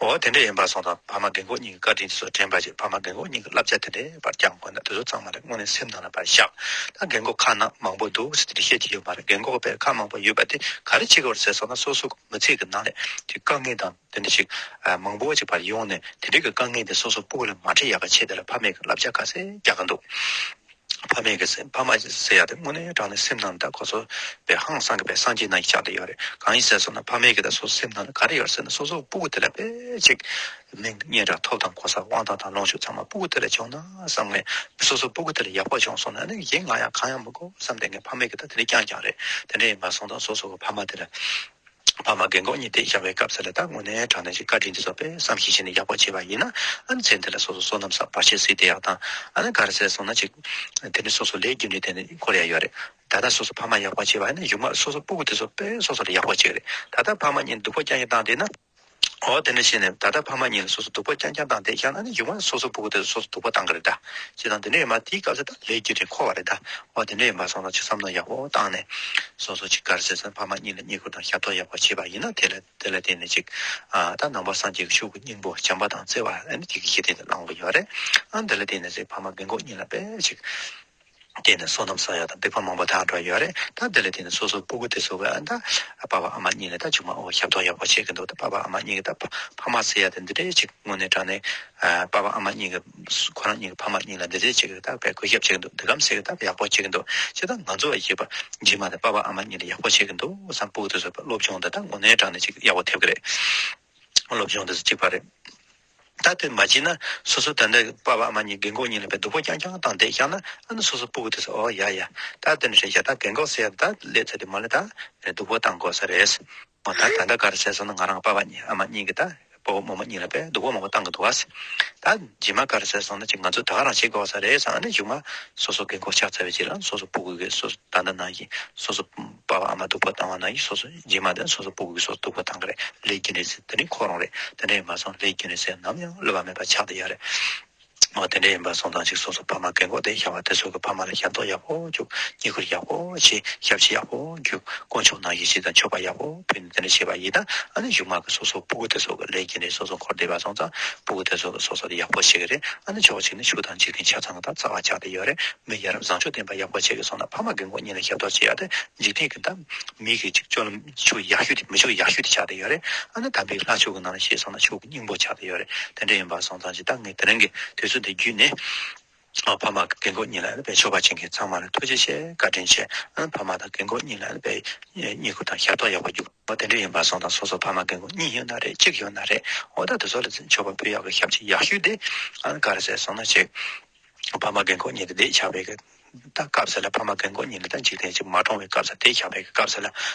འོ་དེ་འདྲ་ཡིན་པ་སོང་ཙང་ཕ་མ་རྒན་གོག་གཉིས་ཀྱི་བཀའ་དྲིན་དེ་ཚོ་དྲན་པ་བྱེད། ཕ་མ་རྒན་གོག་གཉིས་ཀྱི་བསླབ་བྱ་དེ་འདྲའི་བར་ཀྱང་དགོས་ན་དེ་ཚོ་ཚང་མ་ལ་དངོས་གནས་སེམས་ནང་ལ་ཕར་བཞག་ད་རྒན་གོག་ཁ་ནང་མང་པོ་འདུག་ཟེར་དེ་འདྲ་བཤད་ཀྱི་ཡོད་མ་རེད། རྒན་གོག་པས་ཁ་མང་པོ་ཡོད་པ་དེ་ག་རེ་བྱེད་དགོས་རེད་ཟེར་སོང་ན་སོ་སོ་གི་མི་ཚེ་གི་ནང་ལ་དེ་དཀའ་ངལ་དང་དེ་འདྲ་ཞིག་མང་པོ་ཅིག་བར་ཡོང་ནས་དེ་འདྲའི་གི་དཀའ་ངལ་དེ་སོ་སོ་སྤུ་གུ་ལ་མ་འཕྲད་ཡག་གི་ཆེད་དེ་ལ་ཕ་མས་གི་བསླབ་བྱ་ག་ཚད་རྒྱག་གི་འདུག་ཕ་མས་ཀྱི་སེམས་ཕ་མ་ཟེར་ཡ་དེ་དངོས་གནས་དྲང་གནས་སེམས་ནང་ད་ཁོ་ཚོ་དཔེ་ཧང་སང་གི་དཔེ་སངས་རྒྱས་ནང་གི་ཆགས་བསྡད་ཡོད་རེད། གང་ཡིན་ཟེར་སོང་ན་ཕ་མས་ཀྱི་ད་སོ་སོ་སེམས་ནང་ལ་ག་རེ་ཡོད་ཟེར་ན་སོ་སོ་སྤུ་གུ་དེ་ལ་དཔེ་ཅིག་མིང་སྙན་གྲགས་ཐོབ་དང་གོ་ས་དབང་ཐང་དང་ལོངས་སྤྱོད་ཚང་མ་སྤུ་གུ་དེ་ལ་བྱུང་ན་བསམ་ངས་སོ་སོ་སྤུ་གུ་དེ་ལ་ཡག་པོ་བྱུང་སོང་ན་ཨ་ནི་གཞན་ང་ཡང་གང་ཡང་མི་དགོས་བསམ་བསྡད་མཁན་ཕ་མས་ཀྱི་ད་དེ་འདྲ་རྐྱང་རྐྱང་རེད། དེ་འདྲ་ཡིན་པ་སོང་ཙང་སོ་སོ་གི་ཕ་མ་དེ་ལ། ཕ་མ་རྒན་གོག་གཉིས་དེ་བཞག་པའི་སྐབས་སུ་ལ་ད་དངོས་གནས་དྲང་གནས་ཀྱི་བཀའ་དྲིན་དེ་ཚོ་དཔེ་བསམ་ཤེས་བྱས་ནས་ཡག་པོ་བྱས་པ་ཡིན་ན་ཨ་ནི་ཚེ་འདི་ལ་སོ་སོ་བསོད་ནམས་བསགས་བར་ཆད་སེལ་བསྡད་ཡག་དང་ཨ་ནི་ག་རེ་ཟེར་སོང་ན་ཅིག་དེ་ནི་སོ་སོ་ལས་རྒྱུ་འབྲས་དེ་ནི་འཁོར་ཡ་ཡོད་རེད། ད་ལྟ་སོ་སོ་ཕ་མ་ཡག་པོ་བྱས་པ་ཡིན་ན་གཞུག་མ་སོ་སོ་སྤུ་གུ་དེ་ཚོ་དཔེ་སོ་སོ་ལ་ཡག་པོ་བྱེད་ཀྱི་རེད། ད་ལྟ་ཕ་མ་གཉིས་སྡུག་པོ་རྐྱང་རྐྱང་བཏང་བསྡད་ན། འོ་དེ་འདྲ་བྱས་ནས་ད་ལྟ་ཕ་མ་གཉིས་ལ་སོ་སོ་སྡུག་པོ་རྐྱང་རྐྱང་བཏང་བསྡད་བཞག་ན་ནི་གཞུག་མ་སོ་སོ་སྤུ་གུ་དེ་ཚོ་སོ་སོ་སྡུག་པོ་བཏང་གི་རེད་ད། བྱས་ཙང་དེ་འདྲ་ཡིན་པ་དེའི་སྐབས་སུ་ད་ལས་རྒྱུ་འབྲས་འཁོར་བ་རེད་ད། འོ་དེ་འདྲ་ཡིན་པ་སོང་ཙང་ཅིག་བསམ་བློ་ཡག་པོ་བཏང་ནས་སོ་སོ་ཅིག་ག་རེ་ཟེར་ཟེར་ན་ཕ་མ་གཉིས་ལ་བསྙེན་བཀུར་དང་ཞབས་ཏོག་ཡག་པོ་བྱས་པ་ཡིན་ན་དེ་ལ་དེ་ལ་བརྟེན་ནས་ཅིག་ཨ་ད་ནང་པ་སངས་རྒྱས་ཀྱི་ཆོས་ཀྱི་སྙིང་པོ་བྱམས་པ་དང་བརྩེ་བ་ཨ་ནི་དེ་གི་ཞི་བདེ་དེ་བླང་གི་ཡོད་རེད། ཨ་འདི་ལ་བརྟེན་ནས་ཅིག་ཕ་མ་རྒན་གོག་གཉིས་ལ་དཔེ་ཅིག་བརྟེན་ནས་བསོད་ནམས་བསགས་ཡག་དང་སྡིག་པ་མང་པོ་དག་འགྲོ་ཡོད་རེད། ད་དེ་ལ་བརྟེན་ནས་སོ་སོ་སྤུ་གུ་དེ་ཚོ་གི་ཨ་ད་པ་ཕ་ཨ་མ་གཉིས་ལ་ད་ཆུང་མ་འོ་ཞབས་ཏོག་ཡག་པོ་བྱེད་ཀྱི་འདུག་ད་པ་ཕ་ཨ་མ་གཉིས་ཀྱི་ད་ཕ་ཕ་མ་ཟེར་ཡག་དེ་འདི་འདྲའི་ཅིག་དངོས་གནས་དྲང་གནས་ཨ་པ་ཕ་ཨ་མ་གཉིས་ཀྱི་ཁོ་རང་གཉིས་ཀྱི་ཕ་མ་གཉིས་ལ་འདི་འདྲའི་ཅིག་ད་དཔེ་གུས་ཞབས་བྱེད་ཀྱི་འདུག་འདི་གམ་ཟེར་གི་ད་ཡག་པོ་བྱེད་ཀྱི་འདུག་ཅེས་ད་ང་ཚོ་ཡིས་པ་རྗེས་མ་དེ་པ་ཕ་ཨ་མ་གཉིས་ལ་ཡག་པོ་བྱེད་ཀྱི་འདུག་བསམ་སྤུ་གུ་དེ་ཚོ་སློབ་སྦྱོང་དེ་ད་དངོས་གནས་དྲང་གནས་ཅིག་ཡག་པོ་ཐེབས་ཀྱི་རེད། སློབ་སྦྱོང་དེ་ཚོ་གཅིག་པ་རེད། ད་དེ་མ་བྱས་ན་སོ་སོ་ད་ལྟ་པ་ཕ་ཨ་མ་གཉིས་རྒན་གོག་གཉིས་ལ་དཔེ་སྡུག་པོ་རྐྱང་རྐྱང་བཏང་བསྡད་བཞག་ན་ཨ་ནི་སོ་སོ་སྤུ་གུ་དེ་ཚོ་ཨོ་ཡ་ཡ་ད་དེ་འདྲ་རེད་བཞག་ད་རྒན་གོག་ཟེར་ཡ་ད་སླེབས་ཚར་དུས་མ་ལ་ད་སྡུག་པོ་བཏང་དགོས་ས་རེད། ད་ད་ལྟ་ག་རེ་བྱས་སོང་ན་ང་རང་པ་ཕ་གཉིས་ཨ་མ་གཉིས་ཀྱིས་ད་སྤོ་བོ་རྨོ་མོ་གཉིས་ལ་དཔེ་སྡུག་པོ་མང་པོ་བཏང་གི་འདུག་ཨ། ད་རྗེས་མ་ག་རེ་བྱས་སོང་ན་ཅིག་ང་ཚོ་ད་ག་རང་བྱེད་དགོས་ས་རེད་བསམ་ཨ་ནི་གཞུག་མ་སོ་སོ་རྒན་གོག་ཆགས་ཚར་བའི་རྗེས་ལ་སོ་སོ་སྤུ་གུ་གི་སོ་སོ་ད་ལྟ་ནང་བཞིན་སོ་སོ་པ་ཕ་ཨ་མ་སྡུག་པོ་བཏང་བ་ནང་བཞིན་སོ་སོ་རྗེས་མ་དེ་སོ་སོ་སྤུ་གུ་གི་སོ་སོ་སྡུག་པོ་བཏང་གི་རེད། ལས་རྒྱུ་འབྲས་ཟེར་དེ་ནི་ཁོ་རང་རེད། དེ་འདྲ་ཡིན་པ་སོང་ལས་རྒྱུ་འབྲས་ཟེར་ནམ་ཡང་བསླུ་བ་མེད་པ་ཆགས་བསྡད་ཡོད་རེད། འོ་དེ་འདྲ་ཡིན་པ་སོང་ཙང་ཅིག་སོ་སོ་ཕ་མ་རྒན་གོག་དེ་བཞག་པ་དེ་ཚོ་གི་ཕ་མ་ལ་ཞབས་ཏོག་ཡག་པོ་རྒྱུག་བསྙེན་བཀུར་ཡག་པོ་བྱེད། ཞབས་ཕྱི་ཡག་པོ་རྒྱུག་དཀོན་མཆོག་ནང་བཞིན་བྱེད་དང་མཆོད་པ་ཡག་པོ་ཕུལ་ནས་དེ་འདྲ་བྱས་པ་ཡིན་ན་ཨ་ནི་གཞུག་མ་གི་སོ་སོ་སྤུ་གུ་དེ་ཚོ་གི་ལས་རྒྱུ་འབྲས་སོ་སོ་འཁོར་བསྡད་པ་སོང་ཙང་སྤུ་གུ་དེ་ཚོ་གི་སོ་སོ་དེ་ཡག་པོ་བྱེད་ཀྱི་རེད། ཨ་ནི་ཕྱོགས་གཅིག་ནས་ཆོས་དང་འཇིག་རྟེན་ཆ་ཚང་གི་ད་རྩ་བ་ཆགས་བསྡད་ཡོད་རེད། མི་ཡ་རབས་བཟང་སྤྱོད་ལྡན་པ་ཡག་པོ་བྱེད་ཀྱི་སོང་ན་ཕ་མ་རྒན་གོག་གཉིས་ལ་ཞབས་ཏོག་བྱེད་ཡ་དེ་འཇིག་རྟེན་གྱི་ད་མི་གི་ཅིག་སྤྱོད་ལམ་ཆོས་ཡག་ཤོས་དེ་མི་ཆོས་ཡག་ཤོས་དེ་ཆགས་བསྡད་ཡོད་རེད། ཨ་ནི་དམ་པའི་ལྷ་ཆོས་ཀྱི་ནང་ལ་བཤད་སོང་ན་ཆོས་ཀྱི་སྙིང་པོ་ཆགས་བསྡད་ཡོད་རེད། དེ་འདྲ་ཡིན་པ་སོང་ཙང་ཅིག་ད་ངས་དེ་རིང་གི་དུས་ཚོད་འདི་བརྒྱུད་ནས་ཨ་ཕ་མ་རྒན་གོག་གཉིས་ལ་ཨ་ནི་དཔེ་མཆོད་པ་བྱེད་མཁན་ཚང་མ་ལ་ཐུགས་རྗེ་ཆེ་བཀའ་དྲིན་ཆེ། ཨ་ནི་ཕ་མ་དང་རྒན་གོག་གཉིས་ལ་ཨ་ནི་དཔེ་བསྙེན་བཀུར་དང་ཞབས་ཏོག་ཡག་པོ་རྒྱུགས། འོ་དེ་འདྲ་ཡིན་པ་སོང་ཙང་སོ་སོ་ཕ་མ་རྒན་གོག་གཉིས་ཡོད་ན་རེད་གཅིག་ཡོད་ན་རེད། འོ་ད་དེ་ཚོ་ལ་མཆོད་པ་ཕུལ་ཡག་གི་ཞབས་ཕྱི་ཡག་ཤོས་དེ་ཨ་ནི་ག་རེ་ཟེར་སོང་ན་ཅིག་ཕ་མ་རྒན་གོག་གཉིས་དེ་བསྡད་བཞག་པའི་གི་ད་སྐབས་སུ་ལ་ཕ་མ་རྒན་གོག་གཉིས་ལ་ད་འཇིག་རྟེན་ཅིག་མ་གྲོངས་པའི་སྐབས་སུ་བསྡད་བཞག་པའི་གི་སྐབས་སུ་ལ་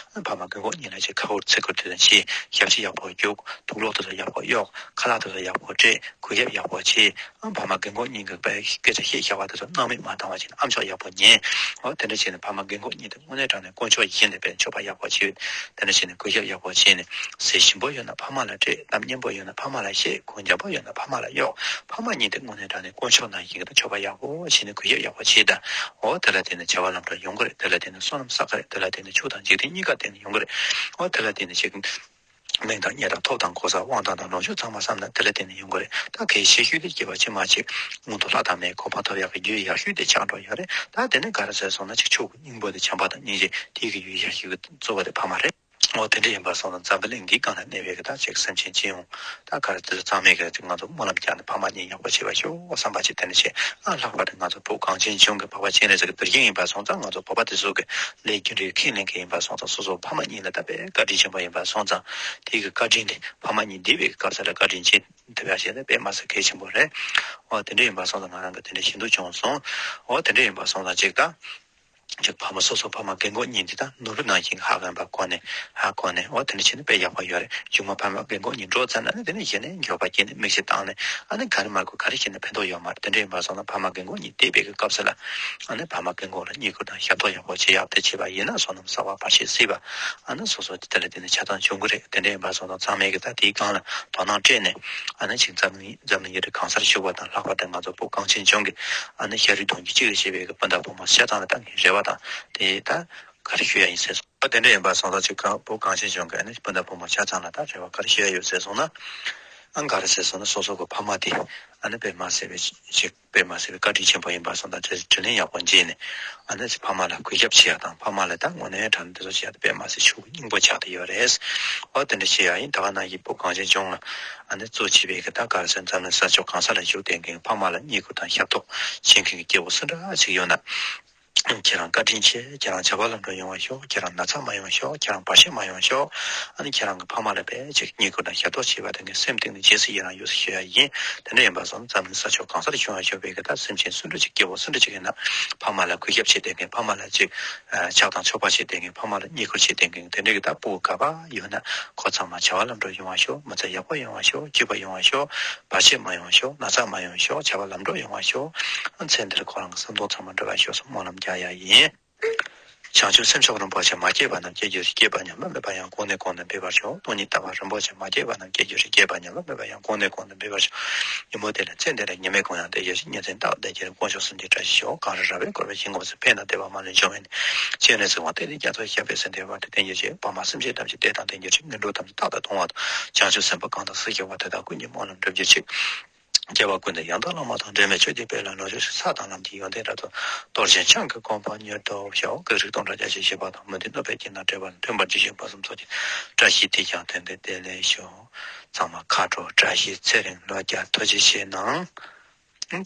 ཕ་མ་རྒན་གོག་གཉིས་ལ་ཅིག་ཁ་འུར་ཚིག་འུར་དེ་ཚོ་བྱས། ཞབས་ཕྱི་ཡག་པོ་རྒྱུགས། དུག་ལོག་དེ་ཚོ་ཡག་པོ་གཡོག་ཁ་ལག་དེ་ཚོ་ཡག་པོ་སྤྲད། གུས་ཞབས་ཡག་པོ་བྱས། ཨ་ཕ་མ་རྒན་གོག་གཉིས་ཀྱི་དཔེ་སྐད་ཆ་བཤད་བཞག་པ་དེ་ཚོ་སྣང་མེད་མ་བཏང་བ་བྱས་ནས་ཨ་མཆོག་ཡག་པོ་ཉན། འོ་དེ་འདྲ་བྱས་ནས་ཕ་མ་རྒན་གོག་གཉིས་དེ་དངོས་གནས་དྲང་གནས་དཀོན་མཆོག་ཡིན་ནས་དཔེ་མཆོད་པ་ཡག་པོ་བྱས། དེ་འདྲ་བྱས་ནས་གུས་ཞབས་ཡག་པོ་བྱས་ནས་ཟས་ཞིམ་པོ་ཡོད་ན་ཕ་མ་ལ་སྤྲད། གནམ་སྙན་པོ་ཡོད་ན་ཕ་མ་ལ་བཤད། གོས་འཇམ་པོ་ཡོད་ན་ཕ་མ་ལ་གཡོག་ཕ་མ་གཉིས་དེ་དངོས་གནས་དྲང་གནས་དཀོན་མཆོག་ནང་བཞིན་གྱི་མཆོད་པ་ཡག་པོ་བྱས་ནས་གུས་ཞབས་ཡག་པོ་བྱས་དང་། འོ་དེ་ལ་བརྟེན་ནས་བྱ་བ་ལམ་འགྲོ་ཡོང་གི་རེད། དེ་ལ་བརྟེན་ནས་བསོད་ནམས་བསགས་ཀྱི་རེད། དེ་ལ་བརྟེན་ནས་ཆོས་དང་འཇིག་རྟེན་གཉིས་ཀ་བརྟེན་ནས་ཡོང་གི་རེད། འོ་དེ་ལ་བརྟེན་ནས་ཅིག་མིང་དང་སྙན་གྲགས་ཐོབ་དང་གོ་ས་དབང་ཐང་དང་ལོངས་སྤྱོད་ཚང་མ་བསམ་ན་དེ་ལ་བརྟེན་ནས་ཡོང་གི་རེད། ད་གལ་ཆེ་ཤོས་དེ་སྐྱེ་བ་ཕྱི་མ་ཅིག་མངོན་མཐོ་ལྷ་དང་མིའི་གོ་འཕང་ཐོབ་ཡག་གི་རྒྱུ་ཡག་ཤོས་དེ་ཆགས་འགྲོ་ཡོད་རེད། ད་དེ་ནས་ག་རེ་ཟེར་སོང་ན་ཅིག་ཆོས་ཀྱི་སྙིང་པོ་དེ་བྱམས་པ་དང་སྙིང་རྗེ་དེ་གི་རྒྱུ་ཡག་ཤོས་ཀྱི་གཙོ་བོ་དེ་ཕ་མ་རེད། འོ་དེ་འདྲ་ཡིན་པ་སོང་ཙང་འཛམ་བུ་གླིང་འདིའི་སྒང་ལ་གནས་པའི་གི་ད་ཅིག་སེམས་ཅན་སྤྱི་ཡོངས་ད་ག་རེ་དེ་ཚོ་ཚང་མས་གི་ཅིག་ང་ཚོ་སྨོན་ལམ་རྒྱག་ནས་ཕ་མ་གཉིས་ཡག་པོ་བྱེད་པ་ཤོག་བསམ་པ་ཅིག་དེ་འདྲ་བྱས། ཨ་ལྷག་པར་དུ་ང་ཚོ་བོད་གངས་ཅན་ལྗོངས་ཀྱི་འཕགས་པ་སྤྱན་རས་གཟིགས་ཀྱི་དོལ་རྒྱལ་ཡིན་པ་སོང་ཙང་ང་ཚོ་བོད་པ་དེ་ཚོ་གི་ལས་རྒྱུ་འབྲས་ཁས་ལེན་མཁན་ཡིན་པ་སོང་ཙང་སོ་སོ་ཕ་མ་གཉིས་ལ་ད་དཔེ་བཀའ་དྲིན་ཆེན་པོ་ཡིན་པ་སོང་ཙང་དེ་གི་བཀའ་དྲིན་དེ་ཕ་མ་གཉིས་འདས་པའི་སྐབས་སུ་ལ་བཀའ་དྲིན་ཆེ་ཐུབ་ཡག་བྱས་ན་དཔེ་མ་སྲིད་གལ་ཆེན་པོ་རེད། འོ་དེ་འདྲ་ཡིན་པ་སོང་ཙང་ང་རང་གི་དེ་འདྲ་ཞེ་འདོད་བྱུང་སོང་། འོ་དེ་འདྲ་ཡིན་པ་སོང་ཙང་ཅིག་ད་ཅིག་ཕ་མ་སོ་སོ་ཕ་མ་རྒན་གོག་གཉིས་འདི་ད་ནོར་བུ་ནང་བཞིན་ཧ་གོ་ཡིན་པ་གོ་ནས་ཧ་གོ་ནས་འོ་དེ་འདྲ་བྱས་ན་དཔེ་ཡག་པོ་ཡོད་རེད། གཞུག་མ་ཕ་མ་རྒན་གོག་གཉིས་འགྲོ་ཚར་ན་ནི་དེ་ནས་གཞི་ནས་མགྱོགས་པ་སྐྱེས་ནས་མིག་ཤེལ་བཏང་ནས་ཨ་ནི་ག་རེ་མ་དགོས་ག་རེ་བྱས་ན་ཕན་ཐོགས་ཡོད་མ་རེད། དེ་འདྲ་ཡིན་པ་སོང་ན་ཕ་མ་རྒན་གོག་གཉིས་འདས་པའི་གི་སྐབས་སུ་ལ་ཨ་ནི་ཕ་མ་རྒན་གོག་ལ་བསྙེན་བཀུར་དང་ཞབས་ཏོག་ཡག་པོ་བྱེད་ཡག་དེ་བྱས་པ་ཡིན་ན་བསོད་ནམས་བསགས་པ་བར་ཆད་སེལ་བ་ཨ་ནི་སོ་སོ་དེ་དེ་ལ་བརྟེན་ནས་ཆ་ཚང་འབྱུང་གི་རེད། དེ་འདྲ་ཡིན་པ་སོང་ཙང་ཚང་མས་གི་ད་དེའི་སྒང་ལ་དོ་སྣང་སྤྲད་ནས་ཨ་ནི་ཅིག་འཛམ་གླིང་འཛམ་གླིང་ཡུལ་གྲུ་གང་སར་བཞུགས་པ་དང་ལྷག་པར་དུ་ང་ཚོ་བོད་གངས་ཅན་ལྗོངས་ཀྱི་ཨ་ནི་ཤ་རུས་གདོང་གི་གཅིག་ཏུ་བྱེད་པའི་གི་སྤུན་ཟླ་ཕོ་མོ་ཆ་ཚང་ལ་ད་ངས་རེ་བ་དང་དེ་ད་ག་རེ་ཞུ་ཡ་ཡིན་ཟེར་སོང་། དེ་འདྲ་ཡིན་པ་སོང་ཙང་ཅིག་གང་བོད་གངས་ཅན་ལྗོངས་ཀྱི་ཨ་ནི་སྤུན་ཟླ་ཕོ་མོ་ཆ་ཚང་ལ་ད་རེ་བ་ག་རེ་ཞུ་ཡ་ཡོད་ཟེར་སོང་ན། ཨ་ག་རེ་ཟེར་སོང་ན་སོ་སོ་གི་ཕ་མ་དེ་ཨ་ནི་དཔེ་མ་སྲིད་པའི་ཅིག་དཔེ་མ་སྲིད་པའི་བཀའ་དྲིན་ཆེན་པོ་ཡིན་པ་སོང་ཙང་དེ་དྲིན་ལན་ཡག་པོ་འཇལ་ནས་ཨ་ནི་ཕ་མ་ལ་གུས་ཞབས་བྱེད་ཡག་དང་ཕ་མ་ལ་ད་དངོས་གནས་དྲང་གནས་དེ་ཚོ་བྱེད་ཡག་དེ་དཔེ་མ་སྲིད་ཤུགས་སྙིང་པོ་ཆགས་བསྡད་ཡོད་རེད། འོ་དེ་འདྲ་བྱེད་ཡག་ཡིན། ད་ག་ནང་གི་བོད་གངས་ཅན་ལྗོངས་ལ་ཨ་ནི་གཙོ་བྱས་པའི་གི་ད་ག་རེ་ཟེར་འཛམ་གླིང་ས་ཕྱོགས་གང་ས་ལ་བཞུགས་བསྡད་མཁན་ཕ་མ་ལ་བསྙེན་བཀུར་དང་ཞབས་ཏོག་བྱེད་མཁན་གྱི་སྐྱེ་བོ་སུ་འདྲ་ཞིག་ཡོད་ན། ཁྱེད་རང་བཀའ་དྲིན་ཆེ། ཁྱེད་རང་བྱ་བ་ལམ་འགྲོ་ཡོང་བ་ཤོག་ཁྱེད་རང་ན་ཚ་མ་ཡོང་ཤོག་ཁྱེད་རང་བར་ཆད་མ་ཡོང་ཤོག་ཨ་ནི་ཁྱེད་རང་གི་ཕ་མ་ལ་དཔེ་ཅིག་བསྙེན་བཀུར་དང་ཞབས་ཏོག་བྱེད་པ་དེ་གའི་སེམས་གཏིང་ནས་རྗེས་སུ་ཡི་རང་ཡོད་ཟེར་ཞུ་ཡ་ཡིན། དེ་འདྲ་ཡིན་པ་སོང་ཙང་འཛམ་གླིང་ས་ཕྱོགས་གང་སར་བྱུང་བ་ཤོག་པའི་གི་ད་སེམས་ཅན་སུ་འདྲ་ཅིག་སྐྱེ་བོ་སུ་འདྲ་ཅིག་ཡིན་ན་ཕ་མ་ལ་གུས་ཞབས་བྱེད་བསྡད་མཁན་ཕ་མ་ལ་ཅིག་ཕྱག་དང་མཆོད་པ་བྱེད་བསྡད་མཁན་ཕ་མ་ལ་བསྙེན་བཀུར་བྱེད་བསྡད་མཁན་དེ་འདྲ་གི་ད་སྤུ་གུ་ག་པར་ཡོད་ན་ཁོ་ཚང་མ་བྱ་བ་ལམ་འགྲོ་ཡོང་བ་ཤོག་མི་ཚེ་ཡག་པོ་ཡོང་བ་ཤོག་སྐྱིད་པ་ཡོང་བ་ཤོག་བར་ཆད་མ་ཡོང་ཤོག་ན་ཚ་མ་ཡོང་ཤོག་བྱ་བ་ལམ་འགྲོ་ཡོང་བ་ཤོག་ཚེ་འདིར་ཁོ་རང་གི་བསམ་དོན་ཚང་མ་འགྲུབ་པར་ཤོག་གསུངས་སྨོན་ལམ་རྒྱག་ཡ་ཡིན། བྱང་ཆུབ་སེམས་མཆོག་རིན་པོ་ཆེ། མ་སྐྱེས་པ་རྣམས་སྐྱེ་གྱུར་ཅིག་སྐྱེས་པ་ཉམས་པ་མེད་པ་ཡང་གོང་ནས་གོང་དུ་འཕེལ་བར་ཤོག་སྟོང་ཉིད་ལྟ་བ་རིན་པོ་ཆེ། མ་སྐྱེས་པ་རྣམས་སྐྱེ་གྱུར་ཅིག་སྐྱེས་པ་ཉམས་པ་མེད་པ་ཡང་གོང་ནས་གོང་དུ་འཕེལ་བར་ཤོག་ཉིན་མོ་དེ་ལ་ཚེ་འདི་ལ་ཉི་མའི་གུང་ཡང་དེ་ཡོད་ཅིག་ཉིན་མཚན་རྟག་ཏུ་བདེ་གྱུར་དཀོན་མཆོག་གསུམ་གྱི་བཀྲ་ཤིས་ཤོག་གངས་རི་ར་བས་བསྐོར་བའི་ཞིང་ཁམས་སུ། ཕན་དང་བདེ་བ་མ་ལུས་འབྱུང་བའི་གནས། སྤྱན་རས་གཟིགས་དབང་ཏིང་འཛིན་རྒྱ་མཚོ་ཞབས་པད་སྲིད་མཐའི་བར་དུ་བརྟན་གྱུར་ཅིག་ཕ་མ་སེམས་ཅན་ཐམས་ཅད་བདེ་དང་ལྡན་གྱུར་ཅིག་ངན་འགྲོ་ཐམས་ཅད་རྟག་ཏུ་སྟོངས་པ་དང་། བྱང་ཆུབ་སེམས་དཔའ་གང་དག་སུ་སྐྱེ་བ་དེ་དག་ཀུན་གྱི་སྨོན་ལམ་འགྲུབ་གྱུར་ཅིག་སྐྱེ་བ་ཀུན་ཏུ་ཡང་དག་བླ་མ་དང་། འབྲལ་མེད་ཆོས་ཀྱི་དཔལ་ལ་ལོངས་སྤྱོད་ཅིག་ཚེ་དང་ལམ་གྱི་ཡོན་ཏན་རབ་ཏུ་གཏོར་ཕྱིར་འཆང་གི་དགོངས་པ་མྱུར་ཐོབ་ཤོག་བཀའ་དྲིན་སྟོང་ཕྲག་བརྒྱ་བྱིན་གཤེགས་པ་དང་། མི་མཐུན་གནོད་པའི་རྐྱེན་དང་བྲལ་བ་དང་། མཐུན་པར་བརྗོད་བཞིན་དཔག་བསམ་ཚོགས་ཀྱི་བཀྲ་ཤིས་དེས་ཀྱང་དེང་འདིར་བདེ་ལེགས་ཤོག་ཚང་མ་ཁ་དྲོ་བཀྲ་ཤིས་ཚེ་རིང་ལོ་བརྒྱ་ཐུགས་རྗེ་ཆེ་གནང་།